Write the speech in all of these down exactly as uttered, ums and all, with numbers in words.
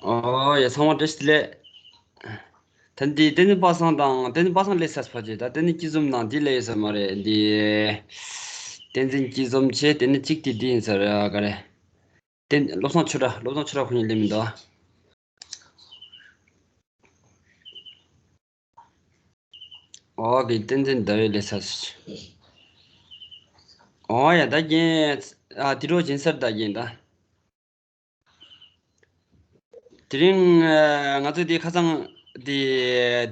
ཨོ་ཡ་ཚང་མ་བཀྲ་ཤིས་བདེ་ལེགས། ད་འདི་བསྟན་འཛིན་པ་སངས་དང་བསྟན་འཛིན་པ་སངས་སླེབས་ཚར་ཕ་ཆེ། ད་བསྟན་འཛིན་སྐྱིད་འཛོམས་ནང་འདི་སླེབས་ཡོད་ས་མ་རེད། འདི་བསྟན་འཛིན་སྐྱིད་འཛོམས་ཆེ། དེ་ནི་གཅིག་དེ་འདི་ཡིན་ས་རེད། ཨ་ག་རེ། བསྟན་བློ་བཟང་ཆོས་གྲགས། བློ་བཟང་ཆོས་གྲགས་ཁོ་གཉིས་སླེབས་མི་འདུག་ཨོ་གི་བསྟན་འཛིན་ཟླ་འོད་སླེབས་ཚར། ཨོ་ཡ་ད་རྒན། ཨ་དེ་རོགས་སྦྱིན་སར་ད་རྒན་ད། དེ་རིང་ང་ཚོ་དེ་ཁ་སང་དེ་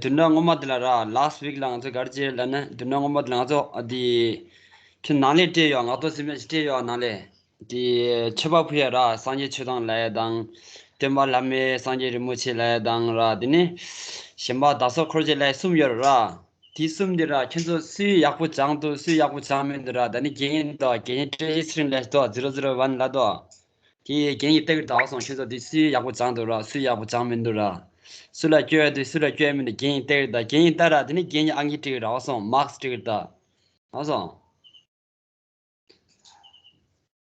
བདུན་ཕྲག་སྔོན་མ་དེ་ལ་ར། last week ལ་ང་ཚོ་ག་རེ་བྱས་ལབ་ན། བདུན་ཕྲག་སྔོན་མ་དེ་ལ་ང་ཚོ་དེ་ཁྱོད་ནང་ལས་སྤྲད་ཡོད། ངག་ཐོག་ཟིན་མེད་ཅིག་སྤྲད་ཡོད་ནང་ལས། དེ་མཆོད་པ་ཕུལ་ཡ་ར། སངས་རྒྱས་ཆོས་དང་ལབ་ཡ་དང་། སྟོན་པ་བླ་མེད་སངས་རྒྱས་རིན་པོ་ཆེ་ལབ་ཡ་དང་ར། དེ་ནས་གཞན་པ་བདག་སོགས་འཁོར་བཅས་ལབ་ཡ་གསུམ་ཡོད་ར། དེ་གསུམ་དེ་ར་ཁྱོད་ཚོ་སུས་ཡག་པོ་སྦྱངས་འདུག་སུས་ཡག་པོ་སྦྱངས་མི་འདུག་ར། ད་ནི་རྒན་ཡིན་དོ། རྒན་ཡིན་བཀྲ་ཤིས་ཚེ་རིང་ལབ་དོ། zero zero one ལབ་དོ། དེ་རྒན་ཡིན་ལྟ་གི་ར་བ་སོང་། ཁྱོད་ཚོ་དེ་སུས་ཡག་པོ་སྦྱངས་འདུག་ར། སུས་ཡག་པོ་སྦྱངས་མི་འདུག་ར། སུ་ལ་སྐྱོ་ཡ་འདུག་སུ་ལ་སྐྱོ་ཡ་མི་འདུག་རྒན་ཡིན་ལྟ་གི་ར། རྒན་ཡིན་ལྟ་ར། དེ་ནི་རྒན་ཡིན་ཨང་ཀི་སྤྲད་གི་ར་བ་སོང་། མག་སྤྲད་གི་ར། བ་སོང་།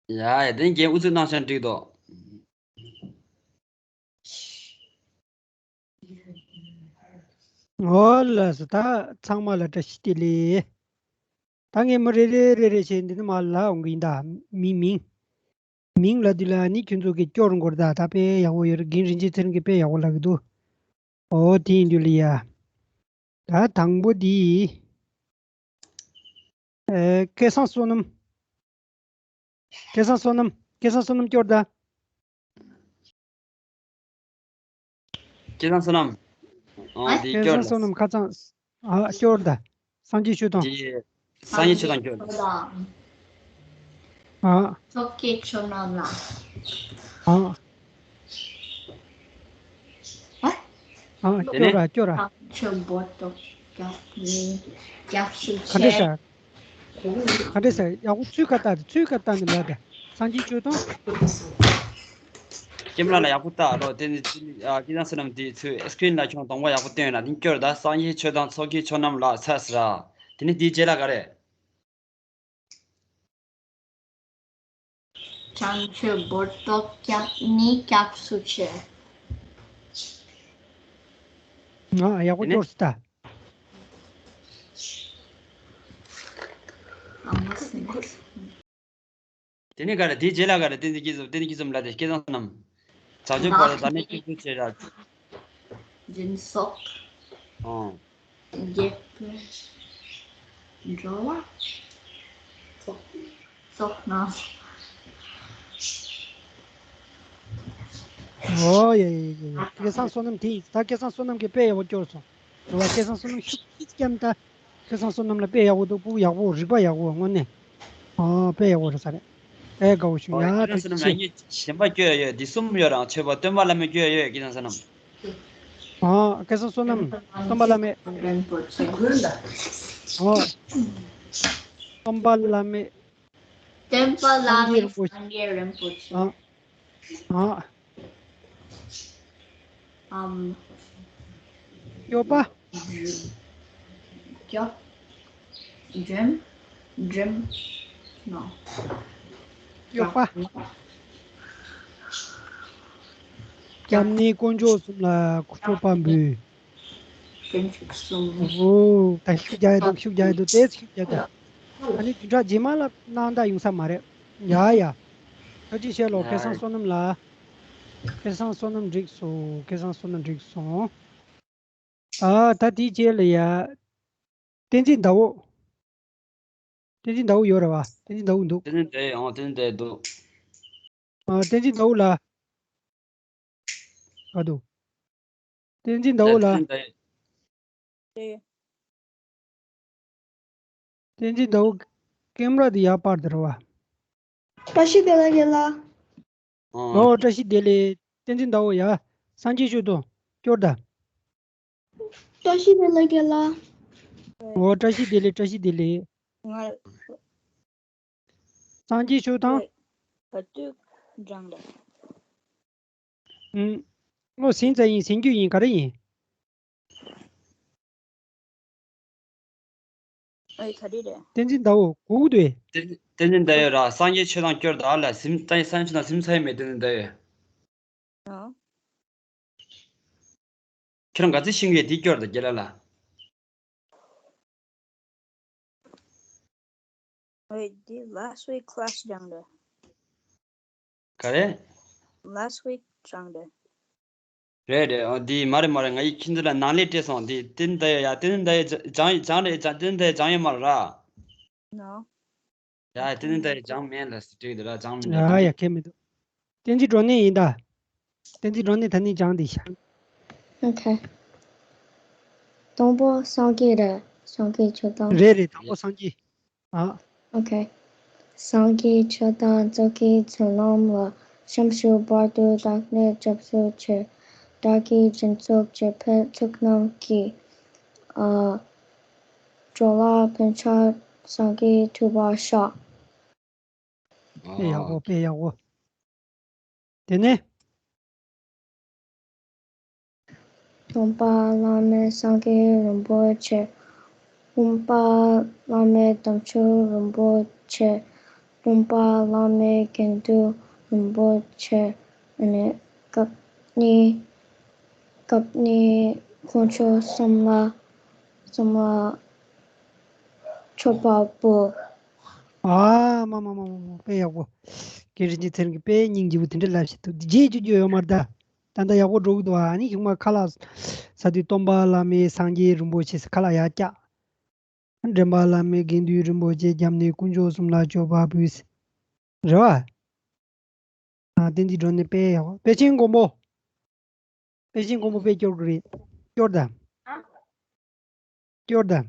ཡ་ཡ་དེ་རྒན་ཨུ་ཚུགས་གནང་ཤག་འགྲིག་འདུག་ཨོ་ལགས་སོ། ད་ཚང་མ་ལ་བཀྲ་ཤིས་བདེ་ལེགས། ད་ངས་མི་རེ་རེ་རེ་རེ་བྱས་འདི་ནས་མར་ལབ་འོང་གི་ཡིན་ད། མིང་མིང་མིང་ལབ་དུས་ལ་ནི་ཁྱོད་ཚོ་གི་སྐྱོར་འགོར་ད། ད་དཔེ་ཡག་པོ་ཡོད་རེད། རྒན་རིན་ཆེན་ཚེ་རིང་གིས་དཔེ་ཡག་པོ་ལབ་གི་འདུག་ཨོ་དེ་ཡིན་དུས་ལ་ཡ། ད་དང་པོ་དེ། ཨེ། སྐལ་བཟང་བསོད་ནམས། སྐལ་བཟང་བསོད་ནམས། སྐལ་བཟང་བསོད་ནམས་སྐྱོར་ད། སྐལ་བཟང་བསོད་ནམས། ཨ། ཨ། དེ་སྐལ་སྐྱོར་བཟང་ད། བསོད་ནམས་ཁ་ཚང་། ཨ། སྐྱོར་ད། སངས་རྒྱས་ཆོས་དང་། དེ་སངས་རྒྱས་ཆོས་དང་སྐྱོར། ཨ། ཚོགས་ཀྱི་ཆོས་རྣམས་ལ། ཨ། ཨ། ཨ། དེ་ནས། སྐྱོར་ར་སྐྱོར་ར། ཆོས་བོ་ཏོ་སྐྱབས་ནི་སྐྱབས་སུ་ག་འདྲས་མཆི། ཟེར། ག་འདྲས་ཟེར། ཡག་པོ་ཚུལ་ཁ་བལྟ་དེ། ཚུལ་ཁ་བལྟ་ནས་ལབ་དེ། སངས་རྒྱས་ཆོས་དང་། ཀེམ་ར་ལ་ཡག་པོ་བལྟ་རོགས། དེ་ནི་ཅི་ནི་ཨ། སྐལ་བཟང་བསོད་ནམས་དེ་ཚུལ་སི་ཀི་རིན་ལ་ཁྱོད་གདོང་པ་ཡག་པོ་སྟོན་ན་དེ་སྐྱོར་ད། སངས་རྒྱས་ཆོས་དང་ཚོགས་ཀྱི་མཆོག་རྣམས་ལ་ཚ་ཟེར་ར། དེ་ནི་དེའི་རྗེས་ལ་ག་རེ། བྱང་ཆུབ་འབུར་ཏོག་སྐྱབས་ནི་སྐྱབས་སུ་མཆི། ང་ཡག་པོ་དེ་ནི་སྐྱོར་སི་ད། ཨ་མ་སི་ནི། དེ་ནས་ག་རེ། དེའི་རྗེས་ལ་ག་རེ། བསྟན་འཛིན་སྐྱིད་འཛོམས། བསྟན་འཛིན་སྐྱིད་འཛོམས་ལ་དེ་སྐལ་བཟང་བསོད་ནམས། བྱང་ཆུབ་བར་དུ་བདག་ནི་སྐྱབས་སུ་མཆི་ར། སྦྱིན་སོགས། ཨང་། དགེ་བའི་འགྲོ་བ་ཚོགས་རྣམས། ཨོ་ཡ་ཡ་ཡ་ཡ། སྐལ་བཟང་བསོད་ནམས་དེ་ད་སྐལ་བཟང་བསོད་ནམས་ཀྱིས་དཔེ་ཡག་པོ་སྐྱོར་སོང་། རེད་བ། སྐལ་བཟང་བསོད་ནམས་ཤུགས་ཀྱིས་སྐྱམ་ད། སྐལ་བཟང་བསོད་ནམས་ལ་དཔེ་ཡག་པོ་འདུག་སྤུ་གུ་ཡག་པོ། རིག་པ་ཡག་པོ་དངོས་གནས། ཨ། དཔེ་ཡག་པོ་རེད་ས་རེད། ཨེ་དགའ་བོ་བྱུང་། ཨོ་ཡ། སྐལ་བཟང་བསོད་ནམས་ད་ལ་ངས་གཞན་པ་སྐྱོར་ཡོད། འདི་གསུམ་ཡོད་རང་། མཆོད་པ་སྟོན་པ་བླ་མེད་སྐྱོར་ཡོད། སྐལ་བཟང་བསོད་ནམས། ཨ། སྐལ་བཟང་བསོད་ནམས་སྟོན་པ་བླ་མེད། རིན་པོ་ཆེ། ཨ། སྟོན་པ་བླ་མེད། སྟོན་པ་བླ་མེད་སངས་རྒྱས་རིན་པོ་ཆེ། ཨ། ཨ། ཨམ། སྐྱོབ་པ། སྐྱོབ། སྒྲོལ། སྒྲོལ། ནོ། སྐྱོབ་པ། སྐྱབས་གནས་དཀོན་མཆོག་གསུམ་ལ་སྐྱོབ་པ་འབུལ། དཀོན་མཆོག་གསུམ། ཨོ། ད་ཤུགས་རྒྱག་ཡ་འདུག་ཤུགས་རྒྱག་ཡ་འདུག་དེ་ཤུགས་རྒྱག་ད། ཨ་ནི་བདུན་ཕྲག་རྗེས་མ་ལ་གནང་ད་ཡོང་ས་མ་རེད། ཡ་ཡ། ཐུགས་རྗེ་ཆེ་ལོ། ཡ། སྐལ་བཟང་བསོད་ནམས་ལ། སྐལ་བཟང་བསོད་ནམས་འགྲིག་སོང་། སྐལ་བཟང་བསོད་ནམས་འགྲིག་སོང་། ཨ། ད་དེའི་རྗེས་ལ་ཡ། བསྟན་འཛིན་ཟླ་འོད། བསྟན་འཛིན་ཟླ་འོད་ཡོད་རེད་བ། བསྟན་འཛིན་ཟླ་འོད་འདུག་བསྟན་འཛིན་ཟླ་འོད། ཨང་། བསྟན་འཛིན་ཟླ་འོད་འདུག་ཨ། བསྟན་འཛིན་ཟླ་འོད་ལ། ག་འདུག་བསྟན་འཛིན་ཟླ་འོད་ལ། བསྟན་འཛིན་ཟླ་འོད། ཨེ། བསྟན་འཛིན་ཟླ་འོད། ཀེམ་ར་དེ་ཡར་སྤར་དེ་རེད་བ། བཀྲ་ཤིས་བདེ་ལེགས་རྒན་ལགས། ཨོ། ཨོ། བཀྲ་ཤིས་བདེ་ལེགས། བསྟན་འཛིན་ཟླ་འོད་ཡ། སངས་རྒྱས་ཆོས་དང་སྐྱོར་ད། བཀྲ་ཤིས་བདེ་ལེགས་རྒན་ལགས། ཨོ། བཀྲ་ཤིས་བདེ་ལེགས། བཀྲ་ཤིས་བདེ་ལེགས། ང་། སངས་རྒྱས་ཆོས་དང་། ཨེ། ག་དུས་འགྲངས་ལ། ཨུམ། ཨོ། ཟིན་ཚར་ཡིན། ཟིན་རྒྱུ་ཡིན། ག་རེ་ཡིན། ཨེ། ག་རེ་རེད། བསྟན་འཛིན་ཟླ་འོད་གོ་གི་འདུག་ཨེ། བསྟན་བསྟན་འཛིན་ཟླ་འོད་ར། སངས་རྒྱས་ཆོས་དང་སྐྱོར་ད་ལ་ཟིན། ད་སངས་རྒྱས་ཆོས་དང་ཟིན་ཚར་ཡོད་མེད། བསྟན་འཛིན་ཟླ་འོད། ཨ། ཁྱོད་རང་ག་ཚོད་ཤེས་ཀྱི་ཡོད་དེ་སྐྱོར་དང་རྒན་ལགས་ལ། Wait, the last week class སྦྱངས་རེད། ག་རེ། Last week སྦྱངས་རེད། རེད་རེད། ཨོ་འདི་མ་རེད་མ་རེད། ང་ཡིས་ཁྱེད་ཚོ་ལ་ནང་ལས་སྤྲད་སོང་། འདི་ཏན་ཏན་ཡ་ཏན་ཏན་སྦྱངས་སྦྱངས་རེད། སྦྱངས་ཏན་ཏན་སྦྱངས་ཡོད་མ་རེད་ར། No. ཡ་ཏན་ཏན་སྦྱངས་མེད་ལ་སི་ཊི་འདི་ར་སྦྱངས་མེད་ཡ་ཡ་ཁྱད་མི་འདུག་བསྟན་འཛིན་སྒྲོན་གནས་ཡིན་ད། བསྟན་འཛིན་སྒྲོན་གནས་ད་ནི་སྦྱངས་འདི་ཤ། Okay. དང་པོ་སངས་རྒྱས་རེད། སངས་རྒྱས་ཆོས་དང་། རེད་རེད། དང་པོ་སངས་རྒྱས། ཨ། Okay. སངས་རྒྱས་ཆོས་དང་ཚོགས་ཀྱི་ཚུལ་རྣམས་ལ། ཤམ་ཞུ་བར་དུ་བདག་ནི་སྐྱབས་སུ་མཆི། བདག་གིས་སྦྱིན་སོགས་བགྱིས་པའི་ཚོགས་རྣམས་ཀྱིས། ཨ། འགྲོ་ལ་ཕན་ཕྱིར་སངས་རྒྱས་ཐུབ་པར་ཤོག་དཔེ་ཡག་པོ། དཔེ་ཡག་པོ། དེ་ནས། སྟོན་པ་བླ་མེད་སངས་རྒྱས་རིན་པོ་ཆེ། སྟོན་པ་བླ་མེད་དམ་ཆོས་རིན་པོ་ཆེ། སྟོན་པ་བླ་མེད་དགེ་འདུན་རིན་པོ་ཆེ། ཨ་ནི་སྐབས་གཉིས། སྐབས་གཉིས་དཀོན་མཆོག་གསུམ་ལ། གསུམ་ལ་མཆོད་པ་འབུལ། ཨ་མ་མ་མ་མ་མ། དཔེ་ཡག་པོ། རྒན་རིན་ཆེན་ཚེ་རིང་གིས་དཔེ་སྙིང་རྗེ་པོ་དེ་འདྲ་ལབ་བཞག་འདུག་རྗེས་ཅིག་རྒྱུ་ཡོད་མ་རེད་ད། ད་ལྟ་ཡག་པོ་འགྲོ་གི་འདུག་ཨ་ནི་གཞུག་མ་ཁ་ལག་ཟ་དུས་སྟོན་པ་བླ་མེད་སངས་རྒྱས་རིན་པོ་ཆེ་ཟེར་ཁ་ལག་ཡར་བཀྱག་འདྲེན་པ་བླ་མེད་དགེ་འདུན་རིན་པོ་ཆེ། སྐྱབས་གནས་དཀོན་མཆོག་གསུམ་ལ་མཆོད་པ་འབུལ། རེད་བ། ཨ་བསྟན་འཛིན་སྒྲོན་གནས་དཔེ་ཡག་པོ། དཔེ་ཆེན་མགོན་པོ། དཔེ་ཆེན་མགོན་པོ་དཔེ་སྐྱོར་གི་རེད། སྐྱོར་དང་། ཨ། སྐྱོར་དང་།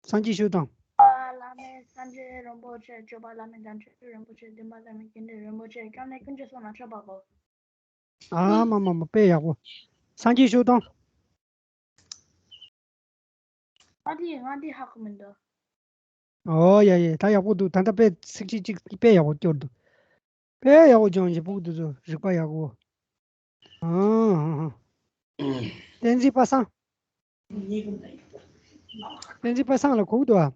སངས་རྒྱས་ཆོས་དང་། བླ་མེད་སངས་རྒྱས་རིན་པོ་ཆེ། སྐྱོབ་པ་བླ་མེད་དམ་ཆོས་རིན་པོ་ཆེ། འདྲེན་པ་བླ་མེད་དགེ་འདུན་རིན་པོ་ཆེ། སྐྱབས་གནས་དཀོན་མཆོག་གསུམ་ལ་མཆོད་པ་འབུལ། ཨ་མ་མ་མ། དཔེ་ཡག་པོ། སངས་རྒྱས་ཆོས་དང་། ཨ་དེ་ང་དེ་ཧ་གོ་མི་འདུག་ཨོ་ཡ་ཡ། ད་ཡག་པོ་འདུག་ད་ལྟ་དཔེ་ཚིགས་བཅད་གཅིག་དཔེ་ཡག་པོ་སྐྱོར་འདུག་དཔེ་ཡག་པོ་སྦྱངས་བྱས་ཕུག་འདུག་ཚོ་རིག་པ་ཡག་པོ། ཨ་ཨ་ཨ། བསྟན་འཛིན་པ་སངས། བསྟན་འཛིན་པ་སངས་ལ་གོ་གི་འདུག་ཨ།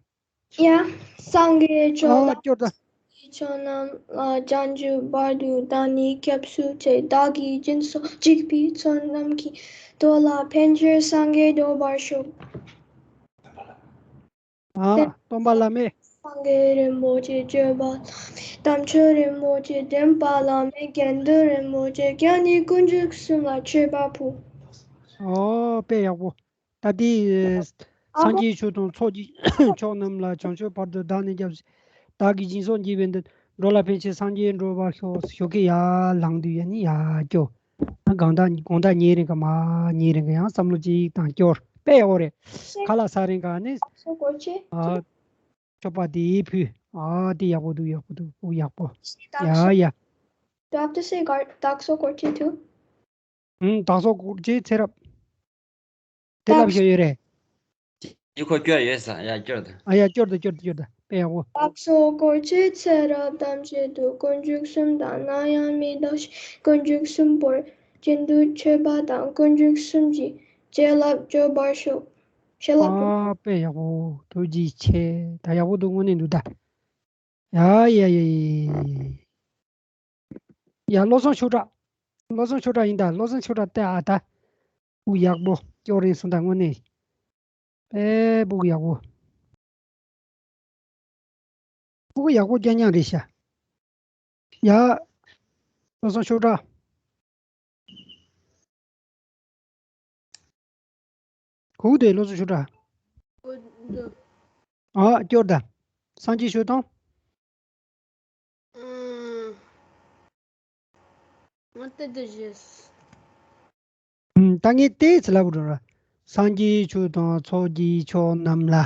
ཡ། སངས་རྒྱས་ཆོས་ཨ་དང་། སྐྱོར་དང་། ཆོས་རྣམས་ལ། བྱང་ཆུབ་བར་དུ་བདག་ནི་སྐྱབས་སུ་མཆི། བདག་གིས་སྦྱིན་སོགས་བགྱིས་པའི་ཚོགས་རྣམས་ཀྱིས། འགྲོ་ལ་ཕན་ཕྱིར་སངས་རྒྱས་འགྲུབ་པར་ཤོག་ཨ། སྟོན་པ་བླ་མེད། སངས་རྒྱས་རིན་པོ་ཆེ། སྐྱོབ་པ་དམ་ཆོས་རིན་པོ་ཆེ། འདྲེན་པ་བླ་མེད་དགེ་འདུན་རིན་པོ་ཆེ། སྐྱབས་གནས་དཀོན་མཆོག་གསུམ་ལ་མཆོད་པ་འབུལ། ཨོ་དཔེ་ཡག་པོ། ད་དེ་ཨ་སངས་རྒྱས་ཆོས་དང་ཚོགས་ཀྱི་མཆོག་རྣམས་ལ། བྱང་ཆུབ་བར་དུ་བདག་ནི་སྐྱབས་སུ། བདག་གིས་སྦྱིན་སོགས་བགྱིས་པའི་འདི། འགྲོ་ལ་ཕན་ཕྱིར་སངས་རྒྱས་འགྲུབ་པར་ཤོག་ཞོགས་ཀས་ཡར་ལངས་དུས་ཡ་ནི་ཡར་སྐྱོ། ཨ་དགོང་དག་དགོང་དག་ཉལ་རན་ག་མར་ཉལ་རན་ག་ཡང་བསམ་བློ་གཅིག་དང་སྐྱོར་དཔེ་ཡག་པོ་རེད། ཁ་ལག་ཟ་རན་ག་ནི། སོ་སྐོར་ཆེ། ཨ། མཆོད་པ་དེ་ཕུལ། ཨ་དེ་ཡག་པོ་འདུག་ཡག་པོ་འདུག་ཨོ་ཡག་པོ། ཡ་ཡ། Do I have to say gar- dak so korche too? ཨུམ། ད་སོ་སྐོར་ཆེ་ཚེ་རབས། དེ་ལབ་ཤེས་ཡོད་རེད། ཡིག་ཁོ་སྐྱོར་ཡོད་ས་ཡ་སྐྱོར་དང་། ཨ་ཡ་སྐྱོར་དང་སྐྱོར་དང་སྐྱོར་དང་དཔེ་ཡག་པོ། བདག་སོགས་འཁོར་བཅས་ཚེ་རབས་ཐམས་ཅད་དུ། དཀོན་མཆོག་གསུམ་དང་ནམ་ཡང་མི་འདའ་ཞིང་། དཀོན་མཆོག་གསུམ་པོར་རྒྱུན་དུ་མཆོད་པ་དང་། དཀོན་མཆོག་གསུམ་གྱི་བྱིན་རླབས་སྐྱོབ་པར་ཤོག་བྱིན་རླབས། ཨ་དཔེ་ཡག་པོ། ཐུགས་རྗེ་ཆེ། ད་ཡག་པོ་འདུག་དངོས་གནས་འདུག་ད། ཡ་ཡ་ཡ་ཡ། ཡ་བློ་བཟང་ཆོས་གྲགས། བློ་བཟང་ཆོས་གྲགས་ཡིན་ད། བློ་བཟང་ཆོས་གྲགས་ལྟ་ཨ་ད། ཕྲུ་གུ་ཡག་པོ་སྐྱོར་རན་སོང་ད་དངོས་གནས། དཔེ་ཕྲུ་གུ་ཡག་པོ། ཕྲུ་གུ་ཡག་པོ་རྐྱང་རྐྱང་རེད་ཤག་ཡ། བློ་བཟང་ཆོས་གྲགས། གོ་གི་འདུག་བློ་བཟང་ཆོས་གྲགས། གོ་འདུག་ཨ་སྐྱོར་དང་། སངས་རྒྱས་ཆོས་དང་། ཨང་། ང་ཏི་ཏི་བྱས། ཨང་། ད་ངས་ཏི་ཙི་ལབ་དགོས་རེད། སངས་རྒྱས་ཆོས་དང་ཚོགས་ཀྱི་མཆོག་རྣམས་ལ།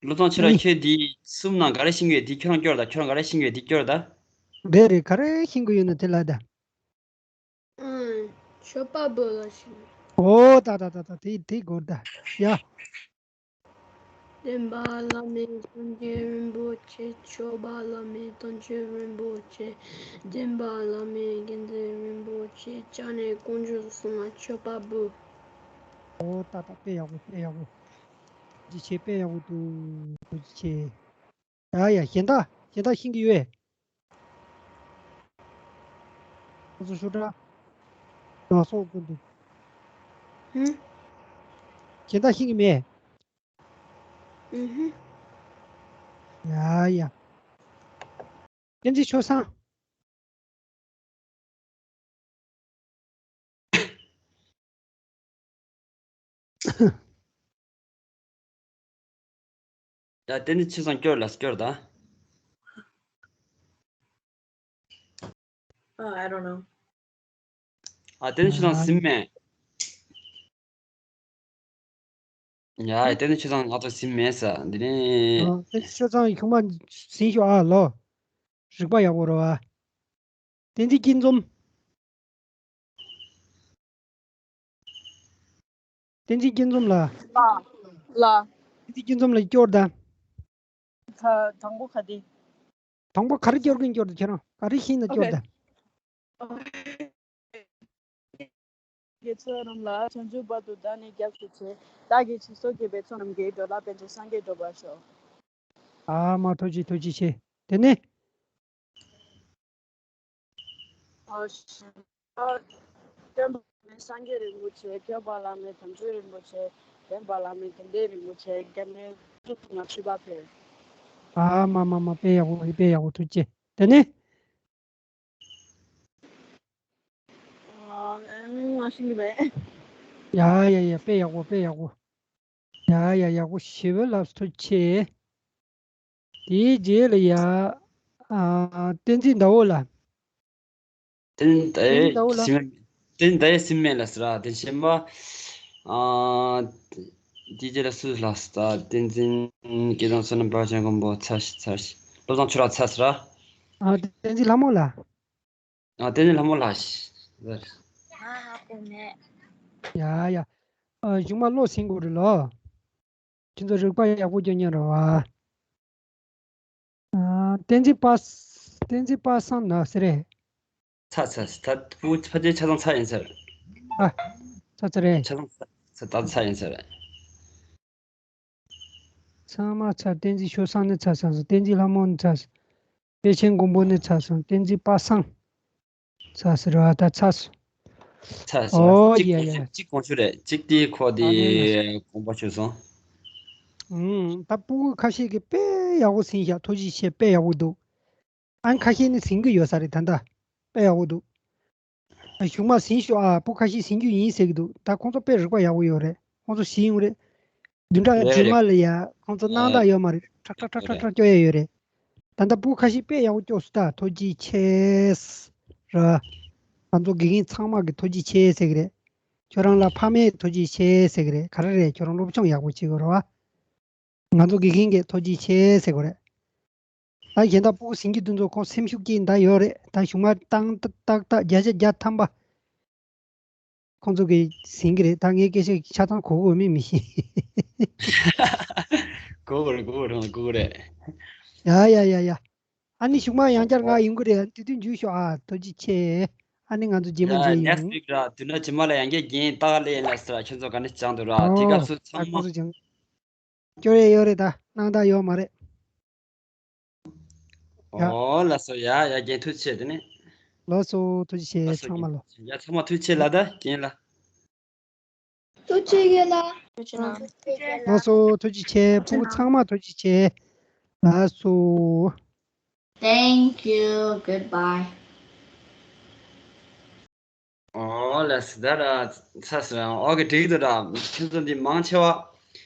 བློ་བཟང་ཆོས་གྲགས། ཨེ། ཁྱོད་འདི་གསུམ་ནང་ག་རེ་ཤེས་ཀྱི་ཡོད་དེ་ཁྱོད་རང་སྐྱོར་དང་། ཁྱོད་རང་ག་རེ་ཤེས་ཀྱི་ཡོད་དེ་སྐྱོར་དང་། རེད་རེད། ག་རེ་ཤེས་ཀྱི་ཡོད་ན་དེ་ལབ་དང་། ཨང་། མཆོད་པ་འབུལ་ལ་ཤེས། ཨོ་ད་ད་ད་ད་དེ་དེ་དགོས་ད། ཡ། འདྲེན་པ་བླ་མེད་སངས་རྒྱས་རིན་པོ་ཆེ། མཆོད་པ་བླ་མེད་དམ་ཆོས་རིན་པོ་ཆེ། འདྲེན་པ་བླ་མེད་དགེ་འདུན་རིན་པོ་ཆེ། སྐྱབས་གནས་དཀོན་མཆོག་གསུམ་ལ་མཆོད་པ་འབུལ། ཨོ་ད་ད་དཔེ་ཡག་པོ། དཔེ་ཡག་པོ། ཐུགས་རྗེ་ཆེ། དཔེ་ཡག་པོ་འདུག་ཐུགས་རྗེ་ཆེ། ཡ་ཡ། གཞན་དག་གཞན་དག་ཤེས་ཀྱི་ཡོད། ཁོང་ཚོ་ཤོག་དྲ། ནག་སོག་ཀུན་ཏུ། ཧུམ། ཁྱེད་ད་ཤེས་ཀྱི་མེད། ཨུ་ཧུམ། ཡ་ཡ། བསྟན་འཛིན་ཆོས་བཟང་། ད་བསྟན་འཛིན་ཆོས་བཟང་སྐྱོར་ལ་སྐྱོར་ད། Oh, I don't know. ཨ་བསྟན་འཛིན་ཆོས་བཟང་ཟིན་མེད། ཡ་བསྟན་འཛིན་ཆོས་བཟང་ང་ཚོ་ཟིན་མེད་ས་འདི་ནི། ཨ་བསྟན་འཛིན་ཆོས་བཟང་ཆུང་མ་ཟིན་ཤོག་ཨ་ལོ། རིག་པ་ཡག་པོ་རེད་བ། བསྟན་འཛིན་སྐྱིད་འཛོམས། བསྟན་འཛིན་སྐྱིད་འཛོམས་ལ། ལ། ལ། བསྟན་འཛིན་སྐྱིད་འཛོམས་ལ་སྐྱོར་དང་། ད་དང་པོ་ག་དེ། དང་པོ་ག་རེ་སྐྱོར་གིན་སྐྱོར་དང་ཁྱེད་རང་ག་རེ་ཤེས་ན་སྐྱོར་དང་། དགེ་ཚུལ་རིན་ལ་བྱང་ཆུབ་བར་དུ་བདག་ནི་སྐྱབས་སུ་མཆི། བདག་གིས་ཇི་སྲིད་མཁྱེན་པའི་ཚོགས་རྣམས་ཀྱིས། འགྲོ་ལ་ཕན་ཕྱིར་སངས་རྒྱས་འགྲུབ་པར་ཤོག་ཨ་མ་ཐུགས་རྗེ་ཐུགས་རྗེ་ཆེ། དེ་ནས། སྟོན་པ་བླ་མེད་སངས་རྒྱས་རིན་པོ་ཆེ། སྐྱོབ་པ་བླ་མེད་དམ་ཆོས་རིན་པོ་ཆེ། འདྲེན་པ་བླ་མེད་དགེ་འདུན་རིན་པོ་ཆེ། དགེ་འདུན་ཐུགས་ཐུགས་ང་མཆོད་པ་ཕུལ། ཨ་མ་མ་མ་དཔེ་ཡག་པོ་རེད་དཔེ་ཡག་པོ་ཐུགས་རྗེ་ཆེ། དེ་ནས། ང་ཤེས་ཀྱི་མེད། ཡ་ཡ་ཡ་དཔེ་ཡག་པོ་དཔེ་ཡག་པོ། ཡ་ཡ་ཡག་པོ་ཞེ་པོ་ལབ་ཐུགས་རྗེ་ཆེ། དེའི་རྗེས་ལ་ཡ། ཨ། བསྟན་འཛིན་ཟླ་འོད་ལ། བསྟན་བསྟན་འཛིན་ཟླ་འོད་ལ། སིམ་བསྟན་འཛིན་ཟླ་འོད་སིམ་མེད་ལ་ཟེར་བ་དེ་གཞན་པ། ཨ། དེའི་རྗེས་ལ་སུ་ལ་ཟེར་བསྟན་འཛིན་སྐལ་བཟང་བསོད་ནམས་དཔལ་ཆེན་མགོན་པོ་ཚ་ཞིག་ཚ་ཞིག་བློ་བཟང་ཆོས་གྲགས་ཚ་ཟེར་བ། ཨ། བསྟན་འཛིན་ལྷ་མོ་ལ། ཨ། བསྟན་འཛིན་ལྷ་མོ་ལགས་ཟེར། ང་ཧ་གོ་མེད། ཡ་ཡ། ཨ། གཞུག་མ་བློ་ཟིན་དགོས་རེད་ལོ། ཁྱེད་ཚོ་རིག་པ་ཡག་པོ་སྐྱོན་མཁན་རེད་བ། ཨ། བསྟན་འཛིན་པ། བསྟན་འཛིན་པ་སངས་ན་ཟེར་རེད། ཚ་ཚ་ཚ་ད་སྤུ་ཕལ་ཆེར་ཆ་ཚང་ཚ་ཡིན་ཟེར། ཨ། ཚ་ཚ་རེད། ཆ་ཚང་ཚ་ཚ་ད་ཚ་ཡིན་ཟེར། ཚང་མ་ཚར། བསྟན་འཛིན་ཆོས་བཟང་ནི་ཚར་སོང་། བསྟན་འཛིན་ལྷ་མོ་ནི་ཚར་སོང་། དཔལ་ཆེན་མགོན་པོ་ནི་ཚར་སོང་། བསྟན་འཛིན་པ་སངས་ཚར་ཟེར་བ་ད་ཚར་སོང་། ཚར་སོང་། ཨོ་གཅིག་ཡ་གོང་ཡ། ཆུ་གཅིག་གོང་ཆུ་རེད། གཅིག་དེ་ཁོ་ཨ་ནི་ལ་དེ་དགོངས་པ་ཆོད་སོང་། ཨུམ། ད་སྤུ་གུ་ཁ་ཤས་ཀྱིས་དཔེ་ཡག་པོ་ཟིན་ཤག་ཐུགས་རྗེ་ཆེ། དཔེ་ཡག་པོ་འདུག་ཨ་ནི་ཁ་ཤས་ནི་ཟིན་གྱི་ཡོད་ས་རེད་ད་ལྟ། དཔེ་ཡག་པོ་འདུག་ཨ། གཞུག་མ་ཟིན་ཤོག་ཨ། སྤུ་ཁ་ཤས་ཟིན་རྒྱུ་ཡིན་ཟེར་གྱི་འདུག་ད་ཁོང་ཚོ་དཔེ་རིག་པ་ཡག་པོ་ཡོད་རེད། ཁོང་ཚོ་ཟིན་ཡོང་རེད། བདུན་ཕྲག་རེད་རྗེས་མ་རེད། ལ་ཡ་ཁོང་ཚོ་སྣང་ཨ། དག་ཡོད་མ་རེད། ཁྲག་ཁྲག་ཁྲག་ཁྲག་རེད། ཁྲག་སྐྱོ་ཡ་ཡོད་རེད། ད་ལྟ་སྤུ་ཁ་ཤས་དཔེ་ཡག་པོ་སྐྱོ་སོང་ད། ཐུགས་རྗེ་ཆེ། ར། ང་ཚོ་དགེ་རྒན་ཚང་མ་གི་ཐུགས་རྗེ་ཆེ་ཟེར་གི་རེད། ཁྱོད་རང་ལ་ཕ་མས་ཐུགས་རྗེ་ཆེ་ཟེར་གི་རེད། ག་རེ་རེད། ཁྱོད་རང་སློབ་སྦྱོང་ཡག་པོ་བྱེད་དགོས་རེད་བ། ང་ཚོ་དགེ་རྒན་གྱིས་ཐུགས་རྗེ་ཆེ་ཟེར་དགོས་རེད། ད་གཞན་དག་སྤུ་གུ་ཟིན་གྱི་དེ་ཚོ་ཁོང་སེམས་ཤུགས་སྐྱེས་ད་ཡོད་རེད། ད་གཞུག་མ་ཏག་ཏག་ཏག་བརྒྱ་ཆ་བརྒྱ་ཐམ་པ་ཁོང་ཚོ་གིས་ཟིན་གྱི་རེད། ད་ངས་སྐད་ཆ་ཆ་ཚང་གོ་གི་ཡོད་མེད་མི་ཤེས། གོ་གི་རེད། གོ་གི་རེད། གོ་གི་རེད། ཡ་ཡ་ཡ་ཡ། ཨ་ནི་གཞུག་མ་ཡང་བསྐྱར་ང་ཡོང་གི་རེད། དུས་ཚོད་འཇུས་ཤོག་ཨ། ཐུགས་རྗེ་ཆེ། ཨ་ནི་ང་ཚོ་རྗེས་མ་མཇལ་ཡོང་། Next week ར་དུས་ན་རྗེས་མ་ལ་ཡང་བསྐྱར་རྒན་ཏག་ལེ་ཡིན་ལ་ཟེར་བ་ཁྱོད་ཚོ་ག་ནས་བྱང་འདུག་ར། དེ་སྐབས་སུ་ཚང་མ། སྐྱོ་རེ་ཡོད་རེད་ད། སྣང་དག་ཡོད་མ་རེད། ཡ། ཨོ་ལགས་སོ། ཡ་ཡ་རྒན་ཐུགས་རྗེ་ཆེ། དེ་ནས། ལགས་སོ་ཐུགས་རྗེ་ཆེ། ལགས་སོ་ཚང་མ་རྒན། ལོ། ཡ་ཚང་མ་ཐུགས་རྗེ་ཆེ་ལ་ད་རྒན་ལ། ཐུགས་རྗེ་ཆེ་ལ། ཐུགས་རྗེ་ཆེ་ལ། ལགས་སོ་ཐུགས་རྗེ་ཆེ། ཕྲུ་གུ་ཚང་མ་ཐུགས་རྗེ་ཆེ། ལགས་སོ། Thank you. Goodbye. ཨོ་ལགས་སོ། ད་ར་ཚ་སོ་ཡང་ཨོ་ཀེ་འགྲིག་འདུག་ར། ཁྱོད་ཚོ་འདི་མང་ཆེ་བ།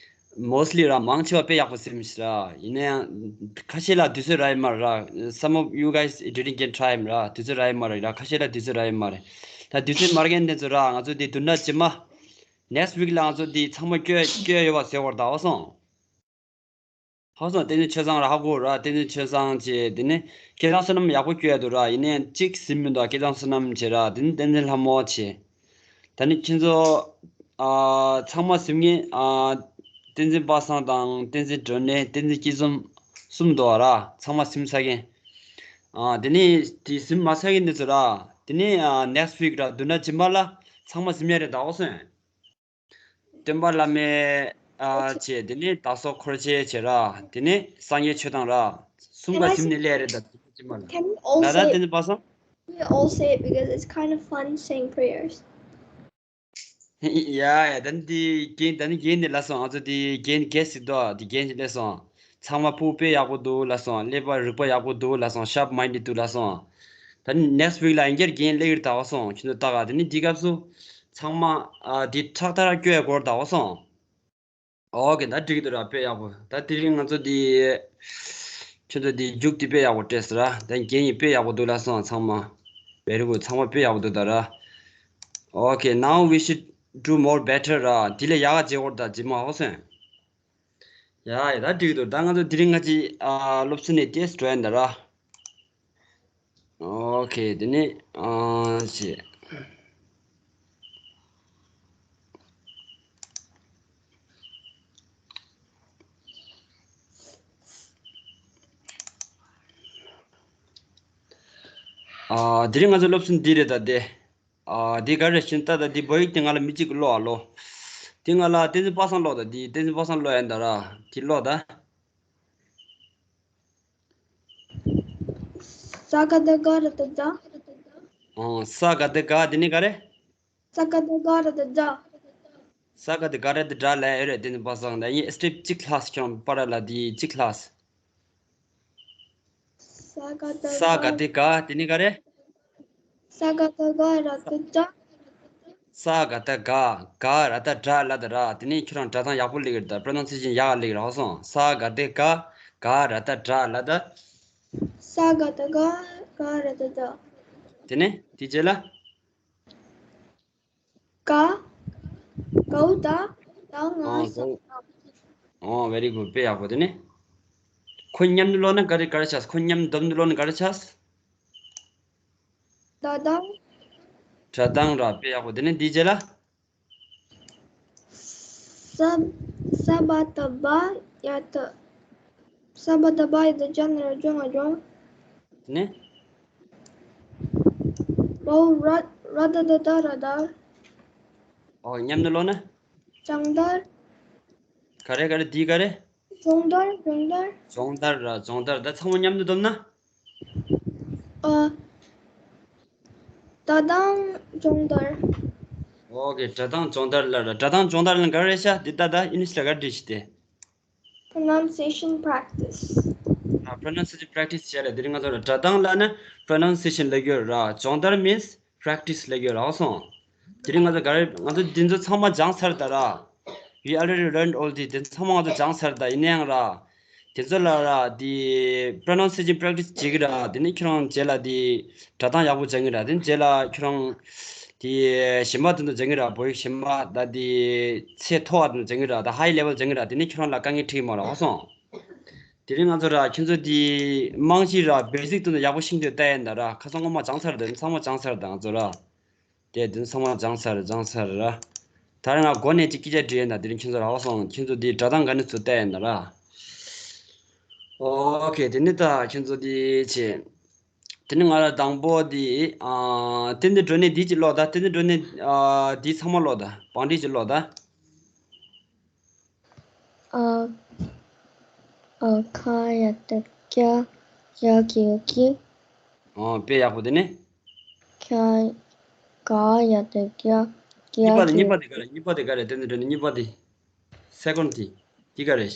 Mostly ར་མང་ཆེ་བ་དཔེ་ཡག་པོ་ཟིན་ཤག་ར། ཡིན་ན་ཡང་ཁ་ཤས་ལ་དུས་ཚོད་རག་ཡོད་མ་རེད་ར། Some of you guys didn't get time ར། དུས་ཚོད་རག་ཡོད་མ་རེད་ར། ཁ་ཤས་ལ་དུས་ཚོད་རག་ཡོད་མ་རེད། ད་དུས་ཚོད་མ་རག་མཁན་དེ་ཚོ་ར་ང་ཚོ་འདི་བདུན་ཕྲག་རྗེས་མ། Next week ལ་ང་ཚོ་འདི་ཚང་མ་སྐྱོད་སྐྱོད་ཡོད་པ་ཟེར་བར་ད་ཨོ་སོང་། ཧ་སོང་། བསྟན་འཛིན་ཆོས་བཟང་ར་ཧ་གོ་ར། བསྟན་འཛིན་ཆོས་བཟང་བྱས། དེ་ནས་སྐལ་བཟང་བསོད་ནམས་ཡག་པོ་སྐྱོད་ཡ་འདུག་ར། ཡིན་ནའི་གཅིག་ཟིན་མི་འདུག་སྐལ་བཟང་བསོད་ནམས་བྱས་ར། དེ་ནས་བསྟན་འཛིན་ལྷ་མོ་བྱས། ད་ནི་ཁྱེད་ཚོ། ཨ། ཚང་མ་ཟིན་ངེས། ཨ། བསྟན་འཛིན་པ་སངས་དང་བསྟན་འཛིན་སྒྲོན་ནེ་བསྟན་འཛིན་སྐྱིད་འཛོམས་གསུམ་འདུག་ར། ཚང་མ་ཟིན་ཚར་མཁན། ཨ། དེ་ནས་དེ་ཟིན་མ་ཚར་མཁན་དེ་ཚོ་ར། དེ་ནས་ཨ་next week ར་བདུན་ཕྲག་རྗེས་མ་ལ་ཚང་མ་ཟིན་ཡ་རེད་ད་ཨོ་སོང་། སྟོན་པ་བླ་མེད་ཨ་བྱས། དེ་ནས་བདག་སོགས་འཁོར་བཅས་བྱས་ར། དེ་ནས་སངས་རྒྱས་ཆོས་དང་ར། གསུམ་ཀ་ཟིན་ནས་སླེབས་རེད་ད་དེ་ཕྱི་མ་ལ། ད་ལྟ་དེ་ནས་པ་སངས། We all say it because it's kind of fun saying prayers. ཡ་ཡ། ད་ནི་དེ་རྒན། ད་ནི་རྒན་ནི་ལ་སོང་། ང་ཚོ་དེ་རྒན་རྒན་ཞིག་འདུག་དེ་རྒན་ཞིག་སླེབས་སོང་། ཚང་མ་ཕུ་དཔེ་ཡག་པོ་འདུག་ལ་སོང་། ཀླད་པ་རིག་པ་ཡག་པོ་འདུག་ལ་སོང་། sharp minded འདུག་ལ་སོང་། ད་ནི་next week ལ་ཡང་བསྐྱར་རྒན་སླེབས་ཀྱི་རེད། ད་བ་སོང་། ཁྱོད་ཚོ་ལྟ་ག་དེ་ནི་དེ་སྐབས་སུ་ཚང་མ་ཨ་དེ་ཁྲག་ཐར་སྐྱོ་ཡ་སྐོར་ད་བ་སོང་། ཨོ་ཁེ། ད་འགྲིག་འདུག་ར། དཔེ་ཡག་པོ། ད་དེ་རིང་ང་ཚོ་འདི་ཁྱོད་ཚོ་འདི་རྒྱུགས་འདི་དཔེ་ཡག་པོ་སྤྲད་སོང་ར། ད་རྒན་ཡིན་དཔེ་ཡག་པོ་འདུག་ལ་སོང་། ཚང་མ་very good། ཚང་མ་དཔེ་ཡག་པོ་འདུག་ད་ར། Okay, now we should do more better ར། དེ་ལས་ཡག་ག་བྱེད་དགོས་ད་ཇི་མ་ཧོ་སོན། ཡ་ཡ། ད་འགྲིག་འདུག་ད་ང་ཚོ་དེ་རིང་ང་ཅི་ཨ་སློབ་ཚན་ནས་ཏེས་འགྲོ་ཡ་ད་ར། Okay, དེ་ནི་ཨ་ཞེ། ཨ་དེ་རིང་ང་ཚོ་སློབ་ཚན་འདི་རེད་ད་དེ། ཨ་འདི་ག་རེ་ཤིན་ཏ་ད་འདི་བོད་ཡིག་དེ་ང་ལ་མི་གཅིག་གིས་ཀློག་ཨ་ལོ། དེ་ང་ལ་བསྟན་འཛིན་པ་སངས་ཀློག་ད། འདི་བསྟན་འཛིན་པ་སངས་ཀློག་ཡ་ད་ར། དེ་ཀློག་ད། ས་ག་བཏགས་སྒ་ར་བཏགས་སྒྲ། ཨོ། ས་ག་བཏགས་སྒ་དེ་ནི་ག་རེ། ས་ག་བཏགས་སྒ་ར་བཏགས་སྒྲ། ས་ག་བཏགས་སྒ་ར་བཏགས་སྒྲ་ལབ་ཡོད་རེད། བསྟན་འཛིན་པ་སངས་ད་ཡིན། སི་ཊེབ་གཅིག་ལྷག་ཁྱོད་རང་པ་ར་ལ་དེ་གཅིག་ལྷག་ས་ག་བཏགས་ས་ག་བཏགས་སྒ་དེ་ནི་ག་རེ། ས་ག་བཏགས་སྒ་ར་བཏགས་སྒྲ། ས་ག་བཏགས་སྒ། སྒ་ར་བཏགས་སྒྲ་ལ་ད་ར། དེ་ནི་ཁྱོད་རང་སྒྲ་གདངས་ཡག་པོ་སླེབས་ཀྱི་རེད་ད། པྲོ་ནན་སི་ཡེ་ཤན་ཡག་སླེབས་ཀྱི་རེད། ཧ་སོང་། ས་ག་བཏགས་སྒ། སྒ་ར་བཏགས་སྒྲ་ལ་ད། ས་ག་བཏགས་སྒ། སྒ་ར་བཏགས་སྒྲ། དེ་ནི་དེ་རྗེས་ལ། ག་གའུ་ད་ད་ང་ཨོ་ས་གའུ། ཨོ་very good། དཔེ་ཡག་པོ། དེ་ནི་ཁོ་མཉམ་དུ་ཀློག་ན་ག་རེ་ག་རེ་ཆགས། ཁོ་མཉམ་དུ་སྡོམ་དུ་ཀློག་ན་ག་རེ་ཆགས། ད་ད་སྒྲ་གདངས་ར། དཔེ་ཡག་པོ། དེ་ནི་དེ་རྗེས་ལ། ས་ས་བ་བཏགས་སྦ་ཡ་བཏགས། ས་བ་བཏགས་སྦ་ཡ་བཏགས་སྦྱ་ན་ར་སྦྱོང་ང་སྦྱོང་། དེ་ནི། ཨོ་ར་ར་བཏགས་སྡ་རྡ་ར་སྡར། ཨོ་མཉམ་དུ་ཀློག་ན། སྦྱང་བརྡར། ག་རེ་ག་རེ་དེ་ག་རེ། སྦྱོང་བརྡར། སྦྱོང་བརྡར། སྦྱོང་བརྡར་ར་སྦྱོང་བརྡར། ད་ཚང་མ་མཉམ་དུ་སྡོམ་ན། ཨ། སྒྲ་གདངས་སྦྱོང་བརྡར། ཨོ་ཁེ། སྒྲ་གདངས་སྦྱོང་བརྡར་ལ་ར། སྒྲ་གདངས་སྦྱོང་བརྡར་ལ་ག་རེ་རེད་ཤག་འདི་ད་ད་ཨིན་ལིཤ་ལ་ག་རེ་བྲིས་ཤི་དེ། Pronunciation practice. ཨ། Pronunciation practice བྱས་ར། དེ་རིང་ང་ཚོ་ར་སྒྲ་གདངས་ལ་ནི་pronunciation ལབ་ཀྱི་ཡོད་ར། སྦྱོང་བརྡར་means practice ལབ་ཀྱི་ཡོད་ར། ཧ་སོང་། དེ་རིང་ང་ཚོ་ག་རེ། ང་ཚོ་འདི་ཚོ་ཚང་མ་སྦྱངས་ཚར་ད་ར། We already learned all this. དེ་ཚང་མ་ང་ཚོ་སྦྱངས་ཚར་ད། ཡིན་ན་ཡང་ར། དེ་ཚོ་ལ་ར་དེ་pronunciation practice བྱེད་ཀྱི་ར། དེ་ནི་ཁྱོད་རང་རྗེས་ལ་དེ་སྒྲ་གདངས་ཡག་པོ་སྦྱང་གི་ར། དེ་ནི་རྗེས་ལ་ཁྱོད་རང་དེ་གཞན་པ་དེ་ཚོ་སྦྱང་གི་ར། བོད་ཡིག་གཞན་པ་ད་དེ་ཚད་མཐོ་བ་དེ་ཚོ་སྦྱང་གི་ར། ད་high level སྦྱང་གི་ར། དེ་ནི་ཁྱོད་རང་ལ་དཀའ་ངལ་འཕྲད་ཀྱི་མ་རེད། ཧ་སོང་། དེ་རིང་ང་ཚོ་ར་ཁྱོད་ཚོ་དེ་རྨང་གཞི་ར་basic དེ་ཚོ་ཡག་པོ་ཤེས་ཀྱི་ཡོད་ལྟ་ཡིན་ད་ར། ཁ་སང་སྔོན་མ་སྦྱངས་ཚར་དེ་ཚང་མ་སྦྱངས་ཚར་ད་ང་ཚོ་ར། དེ་དེ་ཚང་མ་སྦྱངས་ཚར་སྦྱངས་ཚར་ར། ད་རེས་ང་འགོ་ནས་ཅིག་སྐད་ཆ་དྲིས་ཡིན་ད། དེ་རིང་ཁྱོད་ཚོ་ར་བ་སོང་། ཁྱོད་ཚོ་དེ་སྒྲ་གདངས་ག་ནས་ཚུར་བལྟས་ཡིན་ད་ར། ཨོ་ཁེ། དེ་ནི་ད་ཁྱོད་ཚོ་དེ་བྱེད། དེ་ནི་ང་ལ་དང་པོ་དེ་ཨ་བསྟན་འཛིན་སྒྲོན་ནས་དེ་ཅིག་ཀློག་ད། བསྟན་འཛིན་སྒྲོན་ནས་ཨ་དེ་ཚང་མ་ཀློག་ད། བང་སྒྲིག་ཅིག་ཀློག་ད། ཨ། ཨ། ཁ་ཡ་བཏགས་ཁྱ། ཡ་གི་གུ་ཀྱི། ཨོ་དཔེ་ཡག་པོ། དེ་ནི། ཁྱ། ག་ཡ་བཏགས་གྱ། གྱ་གཉིས་པ་དེ། གི་གཉིས་པ་དེ་ག་རེ། གཉིས་པ་དེ་ག་རེ། བསྟན་འཛིན་སྒྲོན་ནས་གཉིས་པ་དེ། སེ་ཀོན་ཌི་དེ་ག་རེ།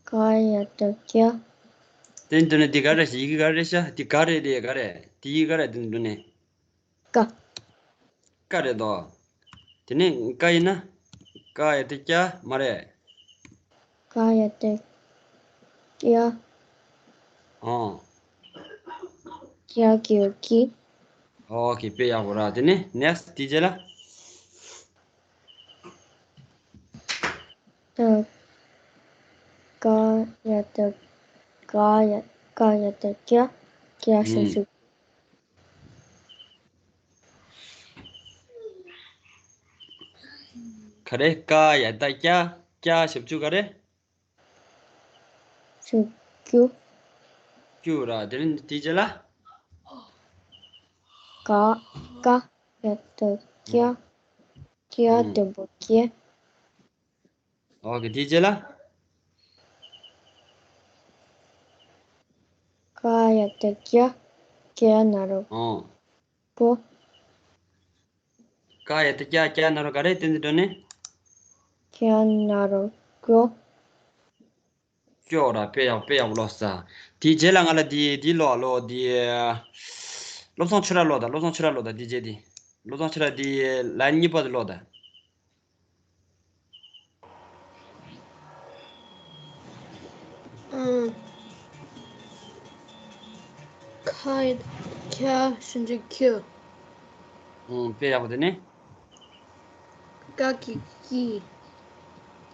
ག་ཡ་བཏགས་གྱ། བསྟན་འཛིན་སྒྲོན་ནས་དེ་ག་རེ། ཡི་གེ་ག་རེ་ཤག་དེ་ག་རེ་རེད། ག་རེ། དེ་ཡི་གེ་ག་རེ། བསྟན་འཛིན་སྒྲོན་ནས། ཀ། ཀ་རེད་དོ། དེ་ནས་ཀ་ཡིན་ན། ཀ་ཡ་བཏགས་ཀྱ་མ་རེད། ཀ་ཡ་བཏགས་ཀྱ། ཨོ། ཀྱ་གི་གུ་ཀྱི། ཨོ་ཁེ། དཔེ་ཡག་པོ་ར། དེ་ནས་next དེ་རྗེས་ལ། ཀ་ཡ་བཏགས། ཀ་ཡ། ཀ་ཡ་བཏགས་ཀྱ། ཀྱ་ཞབས་ཀྱུ། ག་རེ། ཀ་ཡ་བཏགས་ཀྱ། ཀྱ་ཞབས་ཀྱུ་ག་རེ། ཞབས་ཀྱུ། ཀྱུ་ར། དེ་ནི་དེ་རྗེས་ལ། ཀ། ཀ་ཡ་བཏགས་ཀྱ། ཀྱ་ཨུམ། ཟླུམ་པོ་ཀྱེ། ཨོ་ཁེ། དེ་རྗེས་ལ། ཀ་ཡ་བཏགས་ཀྱ། ཁྱ་ན་རོ་ཨོ། པོ། ཀ་ཡ་བཏགས་ཀྱ། ཀྱ་ན་རོ་ག་རེ་བསྟན་འཛིན་འགྲོ་ནི། ཁྱ་ན་རོ་ཀོ། ཀྱོ་ར། དཔེ་ཡག་དཔེ་ཡག་པོ་ཀློག་ས། དེའི་རྗེས་ལ་ང་ལ་དེ་དེ་ཀློག་ཀློག་དེ། བློ་བཟང་ཆོས་གྲགས་ཀློག་དང་། བློ་བཟང་ཆོས་གྲགས་ཀློག་དང་། དེའི་རྗེས་དེ། བློ་བཟང་ཆོས་གྲགས་དེ་ལན་གཉིས་པ་དེ་ཀློག་དང་། ཨང་། ཁ་ཡ་ཁྱ་ཞབས་ཀྱུ་ཁྱུ། ཨང་། དཔེ་ཡག་པོ་དེ་ནི། ཀ་གི་ཀི།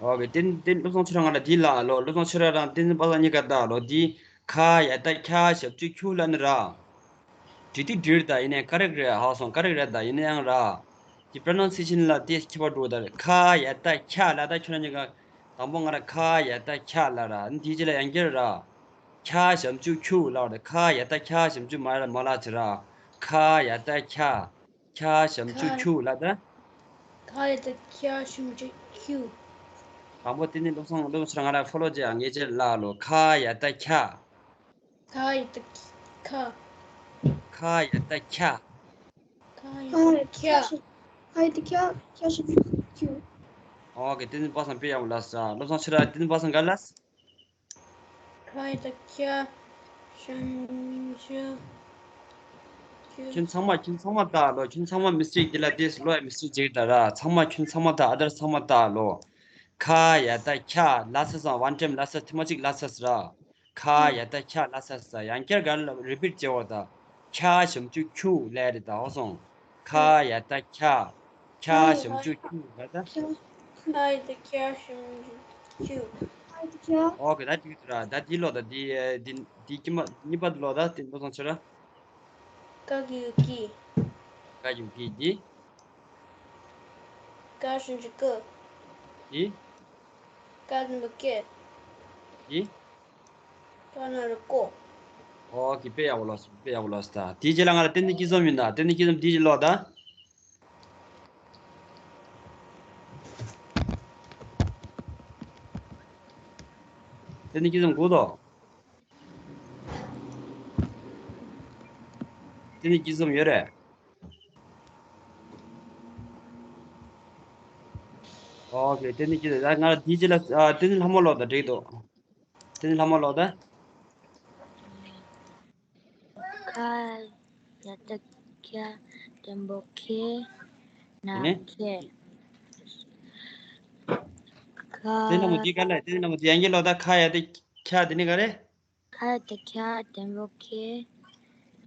ཨོ་ཀེ། དེ་དེ་བློ་བཟང་ཆོས་གྲགས་ང་ལ་དེ་ཀློག་ཀློག་བློ་བཟང་ཆོས་གྲགས་དང་བསྟན་འཛིན་པ་སངས་གཉིས་ཀ་ཀློག་ཀློག་དེ། ཁ་ཡ་བཏགས་ཁྱ་ཞབས་ཀྱུ་ཁྱུ་ལབ་ནི་ར། འབྲི་དུས་འབྲིར་དང་ཡིན་ནའི་ཀ་རེག་རེད། ཧ་སོང་། ཀ་རེག་རེད། དང་ཡིན་ན་ཡང་ར། ཀྱི་པྲོ་ནན་སི་ཨེ་ཤན་ལ་དེ་ཁྱད་པར་འགྲོ་ད། ཁ་ཡ་བཏགས་ཁྱ་ལ་ད་ཁྱོད་རང་གཉིས་ཀ་དང་པོ་ང་ར་ཁ་ཡ་བཏགས་ཁྱ་ལ་ར། དེའི་རྗེས་ལ་ཡང་བསྐྱར་ར། ཁྱ་ཞབས་ཀྱུ་ཁྱུ་ལ་ར། ཁ་ཡ་བཏགས་ཁྱ་ཞབས་ཀྱུ་མ་ལ་མ་ལ་ཅི་ར། ཁ་ཡ་བཏགས་ཁྱ། ཁྱ་ཞབས་ཀྱུ་ཁྱུ་ལ་ད། ཁ་ཡ་བཏགས་ཁྱ་ཞབས་ཀྱུ་ཁྱུ། དང་པོ་དེ་ནི་བློ་བཟང་བློ་བཟང་ང་ར་ཕོ་ལོ་ཇི་ཨ་ངེས་ཅན་ལ་ལོ། ཁ་ཡ་བཏགས་ཁྱ། ཁ་ཡ་བཏགས་ཁ། ཁ་ཡ་བཏགས་ཁྱ། ཁ་ཡ་བཏགས་ཁྱ། ཁ་ཡ་བཏགས་ཁྱ། ཁྱ་ཞབས་ཀྱུ་ཁྱུ། ཨོ་ཀེ། བསྟན་འཛིན་པ་སངས་དཔེ་ཡག་པོ་ལབ་སོང་། བློ་བཟང་ཆོས་གྲགས་བསྟན་འཛིན་པ་སངས་ག་ལབ། ཁ་ཡ་བཏགས་ཁྱ་ཞབས་ཀྱུ་ཁྱུ། ཁྱོད་ཚང་མ་ཁྱོད་ཚང་མ་ལྟ་ལོ། ཁྱོད་ཚང་མ་མི་སི་ཊེག་དེ་ལ་དེ་ལོ་ཡ་མི་སི་ཊེག་བྱེད་ད་ར། ཚང་མ་ཁྱོད་ཚང་མ་ལྟ། ཨ་དར་ཚང་མ་ལྟ་ལོ། ཁ་ཡ་བཏགས་ཁྱ་ལ་ས་སང་ཝན་ཊེམ་ལ་ས་ཐེངས་མ་གཅིག་ལ་ས་ས་ར། ཁ་ཡ་བཏགས་ཁྱ་ལ་ས་ས། ཡང་བསྐྱར་ག་ལ་རི་པིཊ་བྱེད་འོ་ད། ཁྱ་ཞབས་ཀྱུ་ཁྱུ་ལབ་རེད་ད། ཧ་སོང་། ཁ་ཡ་བཏགས་ཁྱ། ཁྱ་ཞབས་ཀྱུ་ཁྱུ་ལ་ད། ཁ་ཡ་བཏགས་ཁྱ་ཞབས་ཀྱུ་ཁྱུ། ཨོ་ཀེ། ད་འགྲིག་འདུག་ར། ད་འདི་ཀློག་ད། འདི་འདི་འདི་གཉིས་པ་འདི་ཀློག་ད། དེ་བློ་བཟང་ཆོས་གྲགས། ཀ་གི་གུ་ཀི། ཀ་གི་གུ་ཀི། འདི། ཀ་ཞབས་ཀྱུ་ཀུ། འདི། ཀ་ལྡན་པ་ཀེ། འདི། ཀ་ན་རོ་ཀོ། ཨོ་ཀེ། དཔེ་ཡག་པོ་ལབ་སོང་། དཔེ་ཡག་པོ་ལབ་སོང་། ད་དེའི་རྗེས་ལ་ང་ལ་བསྟན་འཛིན་སྐྱིད་འཛོམས་ཡིན་ད། བསྟན་འཛིན་སྐྱིད་འཛོམས་འདི་ཀློག་ད། བསྟན་འཛིན་སྐྱིད་འཛོམས་གོ་འདུག། བསྟན་འཛིན་སྐྱིད་འཛོམས་ཡོད་རེད། ཨོ་ཀེ། བསྟན་འཛིན་སྐྱིད་འཛོམས། ང་ལ་དེའི་རྗེས་ལ་ཨ་བསྟན་འཛིན་ལྷ་མོ་ཀློག་ད། འགྲིག་འདུག། བསྟན་འཛིན་ལྷ་མོ་ཀློག་ད། ཁ་ཡ་བཏགས་ཁྱ་ལྡན་པ་ཁྱེ། ན་ནི། ཁྱེ། ཁ། བསྟན་འཛིན་ལྷ་མོ་འདི་ག་ལ། བསྟན་འཛིན་ལྷ་མོ་འདི་ཡང་བསྐྱར་ཀློག་ད། ཁ་ཡ་བཏགས་ཁྱ་དེ་ནི་ག་རེ། ཁ་ཡ་བཏགས་ཁྱ་ལྡན་པ་ཁྱེ།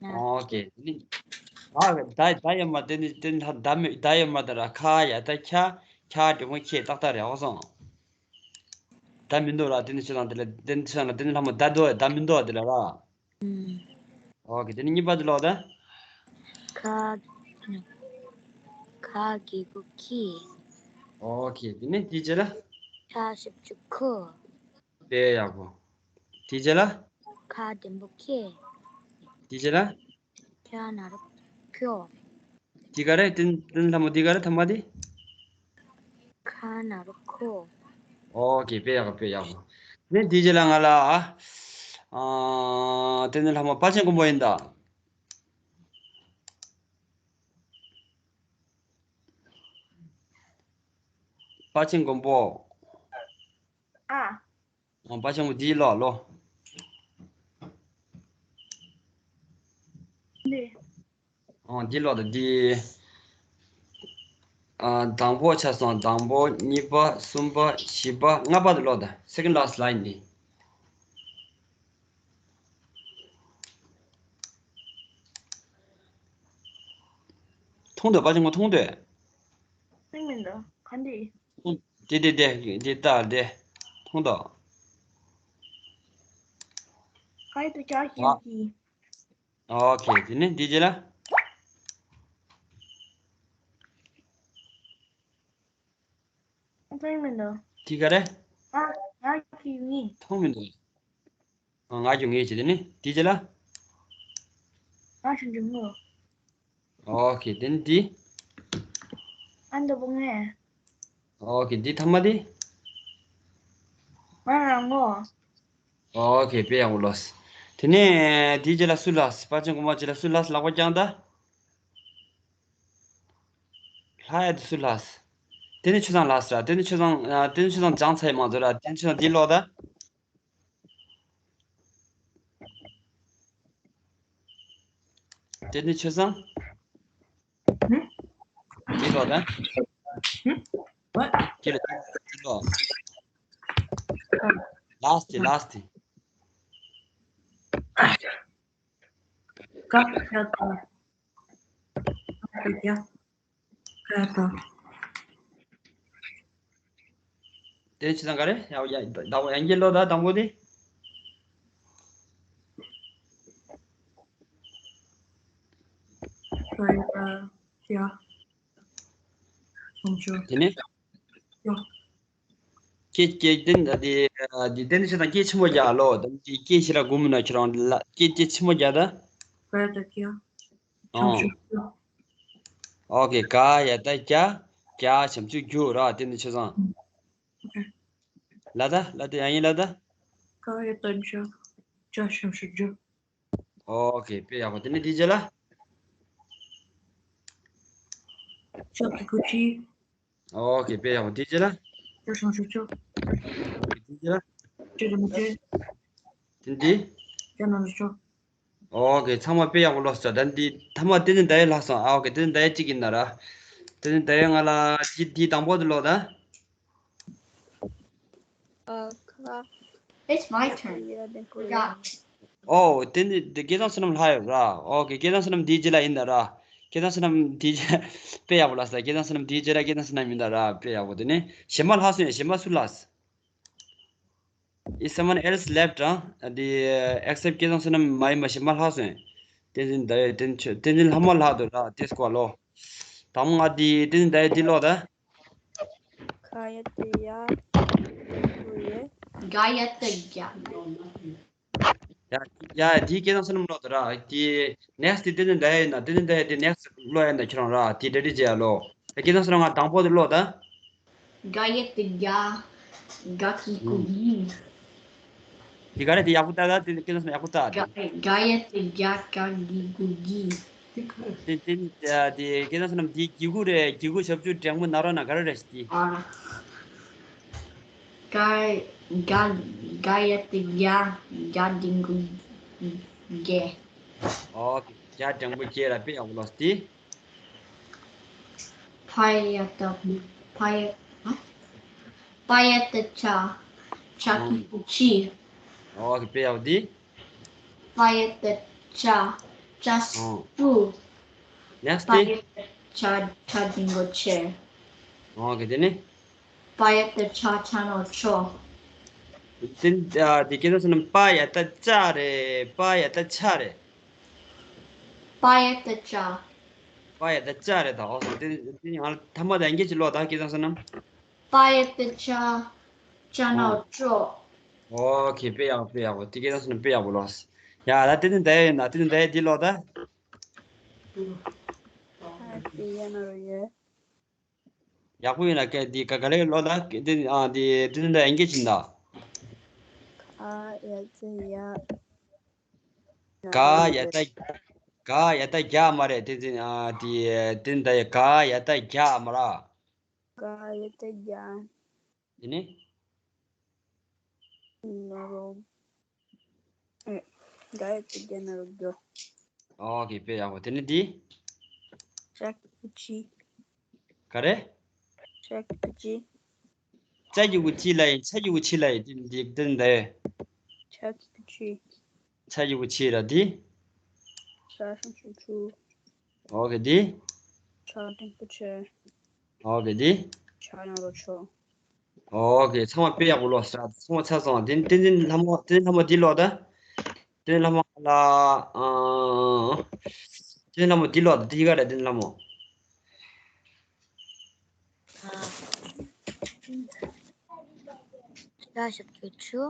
ན། ཨོ་ཀེ། དེ་ནི་ད་ད་ད་ཡོད་མ། དེ་ནི་དེ་ནི་ད་མི་ད་ཡོད་མ། ད་ར་ཁ་ཡ་བཏགས་ཁྱ། ཁྱ་ལྡན་པ་ཁྱེ། ཏག་ཏག་རེད། ཧ་སོང་། ད་མི་འདུག་ར། དེ་ནི་ཆོས་དང་དེ་ལ་དེ་ནི་ཆོས་དང་དེ་ནི་ལྷ་མོ་ད་འདུག། ད་མི་འདུག་དེ་ལ་ར། ཨུམ། ཨོ་ཀེ། དེ་ནི་གཉིས་པ་དེ་ཀློག་ད། ཁ། ཁ་གི་གུ་ཁི། ཨོ་ཀེ། དེ་ནི་དེའི་རྗེས་ལ། ཁ་ཞབས་ཀྱུ་ཁུ། དཔེ་ཡག་པོ། དེའི་རྗེས་ལ། ཁ་ལྡན་པ་ཁེ། དེའི་རྗེས་ལ། ཁ་ན་རོ་ཁོ། དེ་ག་རེ། བསྟན་བསྟན་འཛིན་ལྷ་མོ་འདི་ག་རེ་ཐ་མ་དེ། ཁ་ན་རོ་ཁོ། ཨོ་ཀེ། དཔེ་ཡག་པོ། དཔེ་ཡག་པོ། ནི་དེའི་རྗེས་ལ་ང་ལ་ཨ་བསྟན་འཛིན་ལྷ་མོ་དཔལ་ཆེན་མགོན་པོ་ཡིན་ད། དཔལ་ཆེན་མགོན་པོ། ཨ། ཨ། དཔལ་ཆེན་མགོན་པོ་འདི་ཀློག་ཀློག། འདི། ཨ། འདི་ཀློག་ད། འདི། ཨ། དང་པོ་ཆ་ཚང་། དང་པོ། གཉིས་པ། གསུམ་པ། བཞི་པ། ལྔ་པ་དེ་ཀློག་ད། Second last line འདི། མཐོང་འདོད། དཔལ་ཆེན་མགོན་པོ་མཐོང་འདོད། མཐོང་མི་འདུག། ག་འདི། དེ་དེ་དེ་དེ་ལྟ་དེ། མཐོང་འདོད། ག་ཡི་དུ་ཅག་ཞིག་གི། ཨོ་ཁེ། དེ་ནི་འདི་རྗེས་ལ། མཐོང་མི་འདུག། དེ་ག་རེ། ང་ང་གི་ངི། མཐོང་མི་འདུག། ང་རྒྱུ་ངེས་བྱེད། དེ་ནི་དེའི་རྗེས་ལ། ང་ཞུ་རྒྱུ་ངོ་། ཨོ་ཁེ། དེ་ནི་དེ། ཨ་འདི་པོ་ངེས། ཨོ་ཁེ། དེ་ཐ་མ་དེ། ང་རང་ངོ་། ཨོ་ཁེ། དཔེ་ཡག་པོ་ལོས། དེ་ནས་དེའི་རྗེས་ལ་སུ་ལགས། དཔལ་ཆེན་གོང་མ་རྗེས་ལ་སུ་ལགས། ལག་པ་བརྐྱངས་ད། ལྷ་ཡ་དེ་སུ་ལགས། དེ་ནས་ཆོས་བཟང་ལགས་ར། དེ་ནས་ཆོས་བཟང་། ཨ། དེ་ནས་ཆོས་བཟང་སྦྱངས་ཚར་ཡི་མ་རེད་ར། དེ་ནས་ཆོས་བཟང་འདི་ཀློག་ད། དེ་ནས་ཆོས་བཟང་། ཧུམ། འདི་ཀློག་ད། ཧུམ། What? འདི་ལ་འདི་ཀློག་ལགས་ཏེ། ལགས་ཏེ། ཀ་ཡ་ཏ། ཀ་ཡ་ཏ། དེ་ཆོས་བཟང་ག་རེ། ཡ་ཡ་ད་ཡང་བསྐྱར་ཀློག་ད། དང་པོ་དེ། ཀ་ཡ་ཏ་ཡ། ལོངས་སྤྱོད། དེ་ནས། ཡ། སྐད་སྐད་དེ་འདི་འདི་དེ་ནས་ཆོས་བཟང་སྐད་ཆེན་པོ་རྒྱག་ལོ། ད་འདི་སྐད་ཞེ་དྲག་གོ་མིན་ན་ཁྱེད་རང་ལ། སྐད་སྐད་ཆེན་པོ་རྒྱག་ད། ཀ་ཡ་ཏ་ཀྱ། ཨོ། བྱང་ཆུབ་རྒྱུ། ཨོ་ཀེ། ཀ་ཡ་ཏ་ཀྱ། ཀྱ་བྱང་ཆུབ་རྒྱུ་ར། དེ་ནས་ཆོས་བཟང་། ཨོ་ཀེ། ལ་ད་ལ་ད་ཡང་ཡིན་ལ་ད། ཀ་ཡ་ཏ་ཀྱ། ཀྱ་བྱང་ཆུབ་རྒྱུ། ཨོ་ཀེ། དཔེ་ཡག་པོ། དེ་ནས་དེའི་རྗེས་ལ། ཀྱ་གི་གུ་ཅི། ཨོ་ཀེ། དཔེ་ཡག་པོ། དེའི་རྗེས་ལ། ཀྱ་བྱང་ཆུབ་རྒྱུ། དེའི་རྗེས་ལ། ཀྱ་འབྲིང་པོ་ཅི། དེ་འདི། ཀྱ་ན་རོ་ཀྱོ། ཨོ་ཀེ། ཚང་མ་དཔེ་ཡག་པོ་ཀློག་སོང་། ད་འདི་ཐ་མ་བསྟན་འཛིན་ཟླ་འོད་ལྷག་སོང་། ཨོ་ཀེ། བསྟན་འཛིན་ཟླ་འོད་གཅིག་ཡིན་ན་ར། བསྟན་འཛིན་ཟླ་འོད་ང་ལ་འདི་འདི་དང་པོ་དེ་ཀློག་ད། ཨ་ཁ། It's my turn. ཡ་དེ་ཀོ་ཡ། ཨོ། དེ་ནི་དེ་སྐལ་བཟང་བསོད་ནམས་ལྷག་ཡོད་ར། ཨོ་ཀེ། སྐལ་བཟང་བསོད་ནམས་འདིའི་རྗེས་ལ་ཡིན་ད་ར། སྐལ་བཟང་བསོད་ནམས་འདིའི་རྗེས། དཔེ་ཡག་པོ་ལགས་སོ། སྐལ་བཟང་བསོད་ནམས་འདིའི་རྗེས་ལ་སྐལ་བཟང་བསོད་ནམས་ཡིན་ད་ར། དཔེ་ཡག་པོ། དེ་ནི་གཞན་མ་ལྷག་སོང་ཡ། གཞན་མ་སུ་ལགས། Is someone else left? ཨ། དེ་except སྐལ་བཟང་བསོད་ནམས་མ་ཡིན་པ་གཞན་མ་ལྷག་སོང་ཡ། བསྟན་འཛིན་ཟླ་འོད། བསྟན་ཆོས། བསྟན་འཛིན་ལྷ་མོ་ལྷག་འདུག་ར། དེ་སྐོར་ལོ། དང་པོ་ང་དེ་བསྟན་འཛིན་ཟླ་འོད་འདི་ཀློག་ད། ག་ཡ་ཏ་ཡ། ག་ཡ་ཏ་ཡ། ཡ་ཡ། དེའི་སྐལ་བཟང་བསོད་ནམས་ཀློག་ད་ར། དེ་next དེ་བསྟན་འཛིན་ཟླ་འོད་ཡིན་ན། བསྟན་འཛིན་ཟླ་འོད་དེ་next ཀློག་ཡ་ན་ཁྱེད་རང་ར། དེ་གྲ་སྒྲིག་བྱེད་ཡ་ལོ། ཡ་སྐལ་བཟང་བསོད་ནམས་ང་དང་པོ་དེ་ཀློག་ད། ག་ཡ་ཏ་ག། ག་གི་གུ་གི། དེ་ག་རེ། དེ་ཡག་པོ་ལྟ་ད། དེ་སྐལ་བཟང་བསོད་ནམས་ཡག་པོ་ལྟ་དེ། ག་ཡ་ཏ་ག། ག་གི་གུ་གི། དེ་དེ་དེ་སྐལ་བཟང་བསོད་ནམས་དེ་གི་གུ་རེད། གི་གུ་ཞབས་ཀྱུ་འགྲེང་བུ་ན་རོ་ན་ག་རེ་རེད་དེ། ཨ། ག་ག་ག་ཡ་ཏ་ག། ག་འགྲེང་བུ་གི། ཨོ་ཀེ། ག་འགྲེང་བུ་གི་ར། དཔེ་ཡག་པོ་ལགས་སོ། དེ། པ་ཡ་ཏ། པ་ཡ། ཨ། པ་ཡ་ཏ་པྱ། པྱ་གི་གུ་པྱི། ཨོ་ཀེ། དཔེ་ཡག་པོ། དེ། པ་ཡ་ཏ་ཅ། ཅ་ཨོ། སུ། next པ་དེ། ཡ་ཏ་ཅ། ཅ་འགྲེང་བུ་ཅེ། ཨོ་ཀེ། དེ་ནས། པ་ཡ་ཏ་ཅ། ཅ་ན་རོ་ཅོ། དེ། ཨ། དེ་སྐལ་བཟང་བསོད་ནམས་པ་ཡ་ཏ་ཅ་རེད། པ་ཡ་ཏ་ཅ་རེད། པ་ཡ་ཏ་ཅ། པ་ཡ་ཏ་ཅ་རེད་ད། ཨོ་སོ། དེ་དེ་ང་ལ་ཐ་མ་དང་ཡན་གྱི་ལོ་ད་སྐལ་བཟང་བསོད་ནམས། པ་ཡ་ཏ་ཅ། ཅ་ན་རོ་ཨོ། ཅོ། ཨོ་ཁེ། དཔེ་ཡག་དཔེ་ཡག་པོ། དེ་སྐལ་བཟང་བསོད་ནམས་དཔེ་ཡག་པོ་ལོ། ཡ་ད་དེ་ནི་འདའ་ཡ་ཡིན་ན། དེ་ནི་འདའ་ཡ་འདི་ལོ་ད། ཨ་དེ་ཡ་ན་རོ་ཡོད། ཡག་པོ་ཡིན་ན་སྐད་འདི་ག་ག་ལེ་ལོ་ད། དེ་ཨ་དེ་དེ་ནི་འདའ་ཡ་ཡན་གྱི་ཡིན་ད། ག་ཡ་ཏ་ཡ། ག་ཡ་ཏ། ག་ཡ་ཏ་ག་མ་རེད། དེ་དེ་ཨ་དེ་དེ་ནི་འདའ་ཡ། ག་ཡ་ཏ་ག་མ་ར། ག་ཡ་ཏ་ག། དེ་ནི། ན་རོ། ཨེ། ག་ཡ་ཏ་ག་ན་རོ་གྱོ། ཨོ་ཁེ། དཔེ་ཡག་པོ། དེ་ནི་འདི། ཅ་གི་གུ་ཅི། ག་རེ། ཅ་གི་གུ་ཅི། ཅ་གི་གུ་ཅི་ལ་ཡིན། ཅ་གི་གུ་ཅི་ལ་ཡིན། དེ་འདི་དེ་འདི། ཅ་གི་གུ་ཅི། ཅ་གི་གུ་ཅི་ར་འདི། ཅ་ཞབས་ཀྱུ་ཅུ། ཨོ་ཁེ། འདི། ཅ་འགྲེང་བུ་ཅེ། ཨོ་ཁེ། འདི། ཅ་ན་རོ་ཅོ། ཨོ་ཁེ། ཚང་མ་དཔེ་ཡག་པོ་ལོ་ས། ཚང་མ་ཚར་སོང་། དེ་བསྟན་འཛིན་ལྷ་མོ། བསྟན་འཛིན་ལྷ་མོ་འདི་ལོ་ད། བསྟན་འཛིན་ལྷ་མོ་ལ། ཨ། བསྟན་འཛིན་ལྷ་མོ་འདི་ལོ་ད། འདི་ག་རེ། བསྟན་འཛིན་ལྷ་མོ། ཅ་ཞབས་ཀྱུ་ཅུ།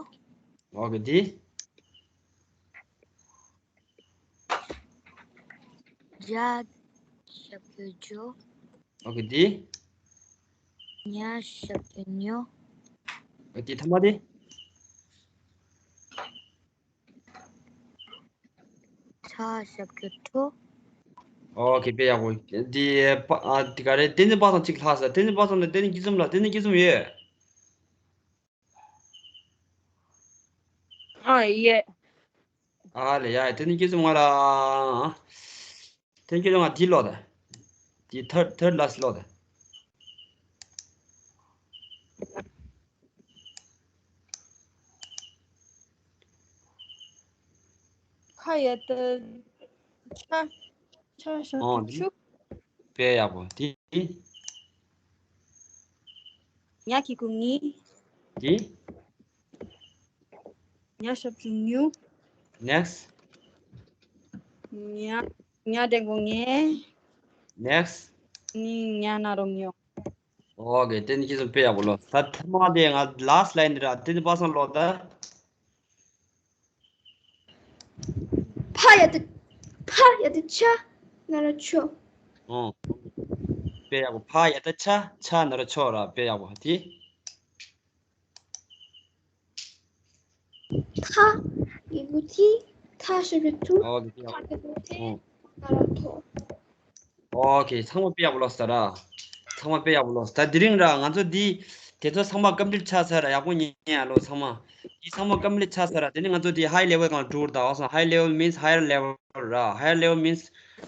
ཨོ་ཁེ། འདི། ཇ་ཞབས་ཀྱུ་ཇོ། ཨོ་ཁེ། འདི། ཉ་ཞབས་ཀྱུ་ཉོ། ཨོ་ཁེ། ཐ་མ་དེ། ཕ་ཞབས་ཀྱུ་ཕྲུ། ཨོ་ཁེ། དཔེ་ཡག་པོ། འདི་པ་ཨ་འདི་ག་རེ། བསྟན་འཛིན་པ་སངས་གཅིག་ལྷག་ས། བསྟན་འཛིན་པ་སངས་དང་བསྟན་འཛིན་སྐྱིད་འཛོམས་ལ། བསྟན་འཛིན་སྐྱིད་འཛོམས་ཡོད། ཨ་ཡེ། ཨ་ལེ་ཡ། བསྟན་འཛིན་སྐྱིད་འཛོམས་ང་ལ། བསྟན་འཛིན་སྐྱིད་འཛོམས་ང་འདི་ཀློག་དང་། འདི་third third last ཀློག་དང་། ཕ་ཡ་བཏགས་ཕྱ། ཕྱ་ཞབས་ཀྱུ་ཕྱུ། དཔེ་ཡག་པོ། དེ། ཉ་གི་གུ་ཉི། དེ། ཉ་ཞབས་ཀྱུ་ཉུ། Next. ཉ། ཉ་འགྲེང་བུ་ཉེ། Next. ཉི་ཉ་ན་རོ་ཉོ། ཨོ་ཁེ། བསྟན་འཛིན་སྐྱིད་འཛོམས་དཔེ་ཡག་པོ་ཀློག། ད་ཐ་མ་དེ་ང་last line ར། བསྟན་འཛིན་པ་སངས་ཀློག་དང་། ཕ་ཡ་བཏགས་ཕ་ཡ་བཏགས་ཕྱ་ན་རོ་ཕྱོ། ཨོ། དཔེ་ཡག་པོ། ཕ་ཡ་བཏགས་ཕྱ། ཕྱ་ན་རོ་ཕྱོ་ར། དཔེ་ཡག་པོ། དེ། ཐ་གི་གུ་ཐི། ཐ་ཞབས་ཀྱུ་ཐུ། ཨོ་ཁེ། དཔེ་ཡག་པོ། ཐ་གི་གུ་ཐེ། ཨོ། ན་རོ་ཐོ། ཨོ་ཁེ། ཚང་མ་དཔེ་ཡག་པོ་ཀློག་ས་ར། ཚང་མ་དཔེ་ཡག་པོ་ཀློག་ས། ད་དེ་རིང་ར་ང་ཚོ་འདི་དེ་ཚོ་ཚང་མ་complete ཆགས་ཚར་ར། ཡག་པོ་ཉན་ཡ་ལོ་ཚང་མ། འདི་ཚང་མ་complete ཆགས་ཚར་ར། དེ་ནི་ང་ཚོ་འདི་high level སྒང་འགྲོ་གི་རེད་ད། འོ་སོང་། High level means higher level ར། Higher level means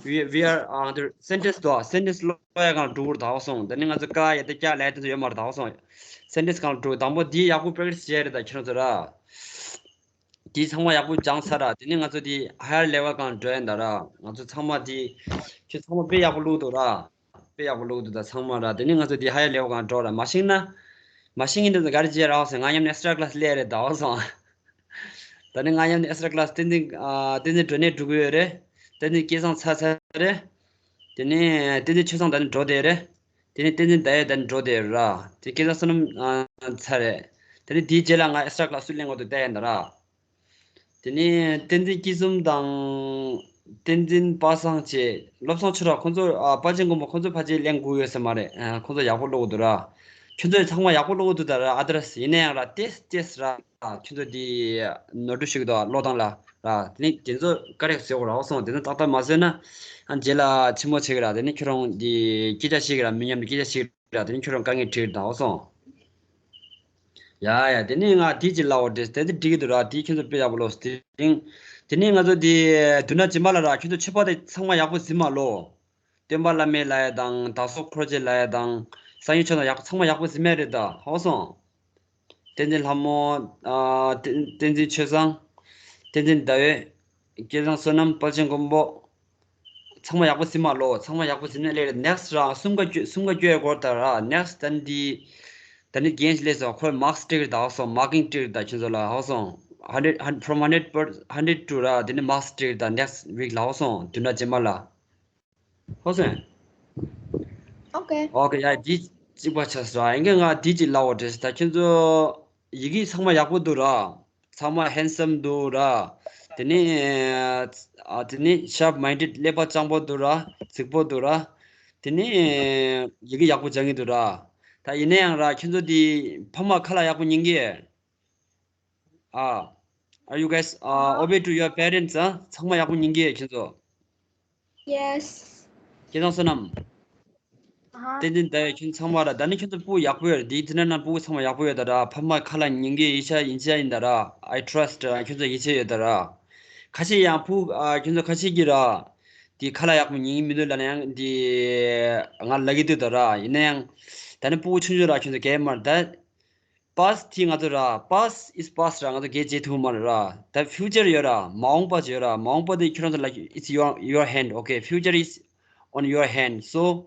we we are uh, the sentence དོ། Sentence ཀློག་ཡ་སྒང་འགྲོ་གི་རེད་ད། འོ་སོང་། དེ་ནི་ང་ཚོ་ཀ་ཡ་དེ་ཀྱ་ལ་ཡ་དེ་ཚོ་ཡོད་མ་རེད་ད། འོ་སོང་། Sentence སྒང་འགྲོ། དང་པོ་འདི་ཡག་པོ་practice བྱས་རེད་ད་ཁྱེད་རང་ཚོ་ར། དེ་ཚང་མ་ཡག་པོ་སྦྱངས་ཚར་ར། དེ་ནས་ང་ཚོ་དེ་higher level སྒང་འགྲོ་ཡིན་ད་ར། ང་ཚོ་ཚང་མ་དེ་ཁྱོད་ཚང་མ་དཔེ་ཡག་པོ་བླུགས་འདུག་ར། དཔེ་ཡག་པོ་བླུགས་འདུག་ད་ཚང་མ་ར། དེ་ནས་ང་ཚོ་དེ་higher level སྒང་འགྲོ་ར། མ་ཤེས་ན། མ་ཤེས་ངེས་འདི་ཚོ་ག་རེ་བྱེད་ར། འོ་སོང་། ང་མཉམ་ནས་extra class སླེབས་རེད་ད། འོ་སོང་། ད་ནི་ང་མཉམ་ནས་extra class བསྟན་འཛིན་ཨ་བསྟན་འཛིན་འགྲོ་ནས་འགྲོ་གི་ཡོད་རེད། བསྟན་འཛིན་སྐལ་བཟང་ཚར་ཚར་རེད། དེ་ནས་བསྟན་འཛིན་ཆོས་བཟང་ད་ནི་འགྲོ་བསྡད་རེད། དེ་ནས་བསྟན་འཛིན་ཟླ་འོད་ད་ནི་འགྲོ་བསྡད་ར། དེ་སྐལ་བཟང་བསོད་ནམས་ཨ་ཚར་རེད། དེ་ནས་དེའི་རྗེས་ལ་ང་extra class སུ་གླེང་དགོས་འདུག་བལྟ་ཡ་ཡིན་ད་ར། དེ་ནས་བསྟན་འཛིན་སྐྱིད་འཛོམས་དང་། བསྟན་འཛིན་པ་སངས་བཅས་བློ་བཟང་ཆོས་གྲགས་ཁོང་ཚོ་ཨ་དཔལ་ཆེན་མགོན་པོ་ཁོང་ཚོ་ཕལ་ཆེར་གླེང་དགོས་ཡོད་ས་མ་རེད། ཨ་ཁོང་ཚོ་ཡག་པོ་ཀློག་གི་འདུག་ར། ཁྱོད་ཚོ་ཚང་མ་ཡག་པོ་ཀློག་གི་འདུག་ད་ར། ཨ་དར་ཡིན་ན་ཡང་ར་ཏེས་ཏེས་ར། ཁྱོད་ཚོ་འདི་ནོར་འཁྲུལ་ཞིག་འདུག་ཀློག་སྟངས་ལ་ར། དེ་ནས་དེ་ཚོ་བཀའ་རེ་བཟོས་དགོས་ར། འོ་སོང་། དེ་ཚོ་ཏག་ཏག་མ་བཟོས་ན་ཨ་རྗེས་ལ་ཕྱི་མོ་ཆེ་གི་ར། དེ་ནས་ཁྱོད་རང་འདི་སྐད་ཆ་བཤད་གི་ར། མི་མཉམ་དུ་སྐད་ཆ་བཤད་གི་ར། དེ་ནས་ཁྱོད་རང་དཀའ་ངལ་འཕྲད་གི་ར། འོ་སོང་། ཡ་ཡ། དེ་ནས་ང་དེ་ཅིག་ལབ་པ་དེ་དེ་དེ་འགྲིག་གི་འདུག་ར། དེ་ཁྱོད་ཚོ་དཔེ་ཡག་པོ་ཀློག་སྟེ། དེ་ནས་ང་ཚོ་དེ་དུས་ན་རྗེས་མ་ལ་ར། ཁྱོད་ཚོ་ཆོས་པ་དེ་ཚང་མ་ཡག་པོ་གཟིགས་མ་ལོ། སྟོན་པ་བླ་མའི་ལ་ཡ་དང་། བདག་སོགས་འཁོར་བཅས་ལ་ཡ་དང་། གསང་ཡུམ་ཆོས་དང་ཡག་པོ་ཚང་མ་ཡག་པོ་གཟིགས་མེད་རེད་ད། འོ་སོང་། བསྟན་འཛིན་ལྷ་མོ། ཨ་བསྟན་བསྟན་འཛིན་ཆོས་བཟང་། བསྟན་འཛིན་ཟླ་འོད། སྐལ་བཟང་བསོད་ནམས། དཔལ་ཆེན་མགོན་པོ། ཚང་མ་ཡག་པོ་གཟིགས་མ་ལོ། ཚང་མ་ཡག་པོ་གཟིགས་ནས་སླེབས་རེད། Next ར་གསུམ་ཀ་བཅུ་གསུམ་ཀ་བཅུ་ཡ་སྐོར་ད་ར། Next ད་འདི་ད་ནི་རྒན་ཞིག་སླེབས་སོང་། ཁོས་marks སྤྲད་གི་རེད་ད། འོ་སོང་། Marking སྤྲད་གི་རེད་ད་ཁྱོད་ཚོ་ལ། འོ་སོང་། Hundred hundred from hundred per hundred to ར། དེ་ནི་marks སྤྲད་གི་རེད་ད། Next week ལ། འོ་སོང་། དུས་ན་རྗེས་མ་ལ། འོ་སོང་། Okay. Okay ཡ། འདི་གཅིག་པ་ཆགས་སོང་། ཨ་ཡིན་གྱི་ང་འདི་གཅིག་ལབ་པ་དྲན་སོང་། ད་ཁྱོད་ཚོ་ཡི་གེ་ཚང་མ་ཡག་པོ་འདུག་ར། ཚང་མ་handsome འདུག་ར། དེ་ནས་ཨ་དེ་ནས་sharp minded ཀླད་པ་སྤྱང་པོ་འདུག་ར། རྫིག་པོ་འདུག་ར། དེ་ནས་ཡི་གེ་ཡག་པོ་སྦྱང་གི་འདུག་ར། ད་ཡིན་ན་ཡང་ར། ཁྱོད་ཚོ་དེ་ཕ་མ་ཁ་ལག་ཡག་པོ་ཉན་གི། ཨ། Are you guys uh, obey to your parents? ཨ། ཚང་མ་ཡག་པོ་ཉན་གི་ཁྱོད་ཚོ། Yes. སྐལ་བཟང་བསོད་ནམས། ཨ་ཧ། བསྟན་འཛིན་ཟླ་འོད། ཁྱོད་ཚང་མ་ར། ད་ནི་ཁྱོད་ཚོ་སྤུ་གུ་ཡག་པོ་ཡོད་རེད། དེའི་དེ་འདྲ་ན་སྤུ་གུ་ཚང་མ་ཡག་པོ་ཡོད་ད་ར། ཕ་མ་ཁ་ལག་ཉན་གི་ཡིན་ཤག་ཡིན་ཤག་ཡིན་ད་ར། I trust ཁྱོད་ཚོ་ཡིད་ཆེས་ཡོད་ད་ར། ཁ་ཤས་ཡང་སྤུ་གུ་ཨ་ཁྱོད་ཚོ་ཁ་ཤས་ཀྱིས་ར། དེ་ཁ་ལག་ཡག་པོ་ཉན་གི་མི་འདུག་ལབ་ན་ཡང་དེ་ང་ལབ་ཀྱི་འདུག་ད་ར། ཡིན་ན་ཡང་ད་ནི་སྤུ་གུ་ཆུང་ཆུང་ར། ཁྱོད་ཚོ་གས་མ་རེད་ད། Past དེ་ང་ཚོ་ར། Past is past ར། ང་ཚོ་གས་བྱེད་ཐུབ་མ་རེད་ར། ད་future ཡོད་ར། མ་འོངས་པ་ཅིག་ཡོད་ར། མ་འོངས་པ་དེ་ཁྱོད་རང་ཚོ་ལ། It's your your hand. Okay, future is on your hand. So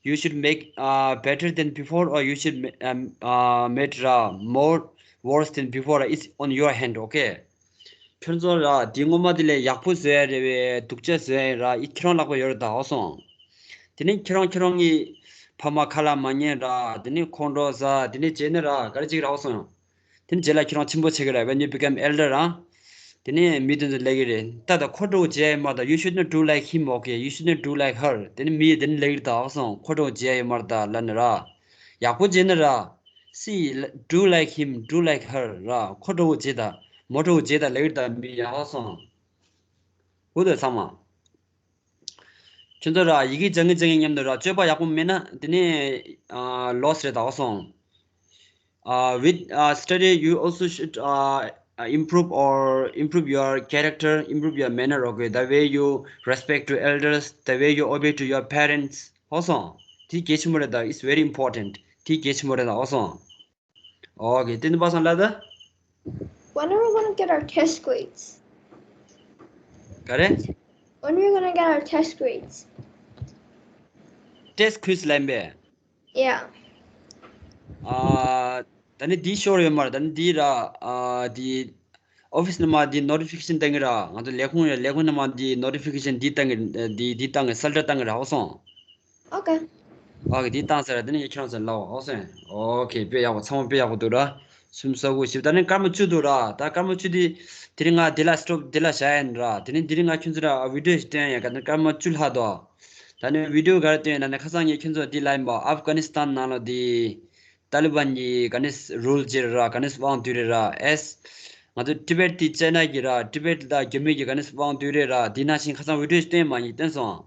you should make uh, better than before or you should ma- um, uh, make ར more worse than before. It's on your hand. Okay. ཁྱོད་ཚོ་ར། དེ་སྔོན་མ་དེ་ལས་ཡག་པོ་བཟོ་ཡ་རེད་པས། སྡུག་ཅག་བཟོ་ཡ་ར། ཨི་ཁྱེད་རང་ལག་པ་ཡོད་རེད་ད། འོ་སོང་། དེ་ནས་ཁྱེད་རང་ཁྱེད་རང་གི་ཕ་མ་ཁ་ལག་མ་ཉན་ར། དེ་ནས་ཁོང་ཁྲོ་ཟ། དེ་ནས་བྱས་ནས་ར་ག་རེ་བྱེད་ཀྱི་ར། འོ་སོང་། དེ་ནས་རྗེས་ལ་ཁྱེད་རང་ཆེན་པོ་ཆགས་ཀྱི་ར། When you become elder ར། དེ་ནས་མི་དེ་ཚོ་ལབ་ཀྱི་རེད། ད་ད་ཁོ་འདྲ་བོ་བྱས་ཡོད་མ་རེད་ད། You should not do like him. Okay, you should not do like her. དེ་ནས་མི་དེ་ནས་ལབ་ཀྱི་རེད་ད། འོ་སོང་། ཁོ་འདྲ་བོ་བྱས་ཡོད་མ་རེད་ད་ལབ་ནས་ར། ཡག་པོ་བྱས་ནས་ར། See, do like him, do like her ར། ཁོ་འདྲ་བོ་བྱེད་ད། མོ་འདྲ་བོ་བྱེད་ད་ལབ་ཀྱི་རེད་ད་མི། ཡ། འོ་སོང་། ཧུ་དོ་ཚང་མ། ཁྱོད་ཚོ་ར་ཡི་གེ་སྦྱང་གིན་སྦྱང་གིན་མཉམ་དུ་ར་སྤྱོད་པ་ཡག་པོ་མེད་ན་དེ་ནས་ཨ་ལོས་རེད་ད་ཨོ་སོང་། Uh, with uh, study, you also should uh, uh, improve or improve your character, improve your manner, okay? The way you respect to elders, the way you obey to your parents. Also, དེ་གལ་ཆེན་པོ་རེད་ད། It's very important. དེ་གལ་ཆེན་པོ་རེད་ད་ཨོ་སོང་། Okay, དེ་ནི་པ་སང་ལ་ད། When are we gonna get our test grades? ག་རེ། When are we gonna get our test grades? Test quiz ལན་པས། Yeah. ཨ། ད་ནི་འདི་ཤོར་ཡོད་མ་རེད། ད་ནི་འདི་ར། ཨ། འདི་ཨོ་ཕིས་ནས་མར་འདི་ནོ་ཊི་ཕི་ཀེ་ཤན་བཏང་གི་ར། ང་ཚོ་ལས་ཁུངས་ཡོད། ལས་ཁུངས་ནས་མར་འདི་ནོ་ཊི་ཕི་ཀེ་ཤན་འདི་བཏང་གི། འདི་འདི་བཏང་གི་གསལ་བསྒྲགས་བཏང་གི་ར་ཨོ་སོང་། Okay. ཨོ་ཁེ། འདི་བཏང་ཚར་ར། དེ་ནི་ཁྱེད་རང་ཚོ་ལབ་ཨོ་སོང་། ཨོ་ཁེ། དཔེ་ཡག་པོ། ཚང་མ་དཔེ་ཡག་པོ་འདུག་ར། སུམ་སོ་དགུ་བཞི། ད་ནི་སྐར་མ་བཅུ་འདུག་ར། ད་སྐར་མ་བཅུ་འདི་དེ་རིང་ང་འདི་ལ་སི་ཊོབ་འདི་ལ་བཞག་ཡིན་ར། དེ་ནི་འདི་རིང་ང་ཁྱོད་ཚོ་ལ་བི་ཌི་ཡོ་ཞིག་སྟོན་ཡ། ག་ནི་སྐར་མ་བཅུ་ལྷག་འདུག་ད་ནི་བི་ཌི་ཡོ་ག་རེ་སྟོན་ཡ་ན་ནི་ཁ་སང་ངས་ཁྱོད་ཚོ་འདི་ལབ་ཡིན་པ། ཨབ་གྷ་ནི་སི་ཐན་ནང་ལ་འདི་ཏཱ་ལི་བན་གྱིས་ག་ནི་རུལ་བྱེད་ར། ག་ནི་དབང་བསྡུས་རེད་ར། ཨེས། ང་ཚོ་ཊི་བེཊ་འདི་ཅའི་ན་གི་ར། ཊི་བེཊ་ལ་རྒྱ་མི་གི་ག་ནི་དབང་བསྡུས་རེད་ར། འདི་ནང་བཞིན་ཁ་སང་བི་ཌི་ཡོ་ཞིག་སྟོན་མ་ཡིན་སྟོན་སོང་།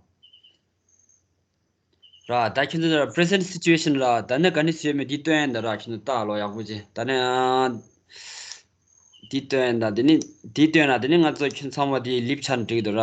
ར། ད་ཁྱོད་ཚོ་ར་པི་རི་སེན་ཊི་སི་ཅུ་ཨེ་ཤན་ར། ད་ནི་ག་ནི་ཟེར་མེད་འདི་སྟོན་ཡིན་ད་ར། ཁྱོད་ཚོ་ལྟ་ལོ་ཡག་པོ་བྱེད། ད་ནི་ཨ། འདི་སྟོན་ཡིན་ད། དེ་ནི་འདི་སྟོན་ན་དེ་ནི་ང་ཚོ་ཁྱོད་ཚང་མ་འདི་ལིབ་ཆ་ན་འགྲིག་འདུག་ར།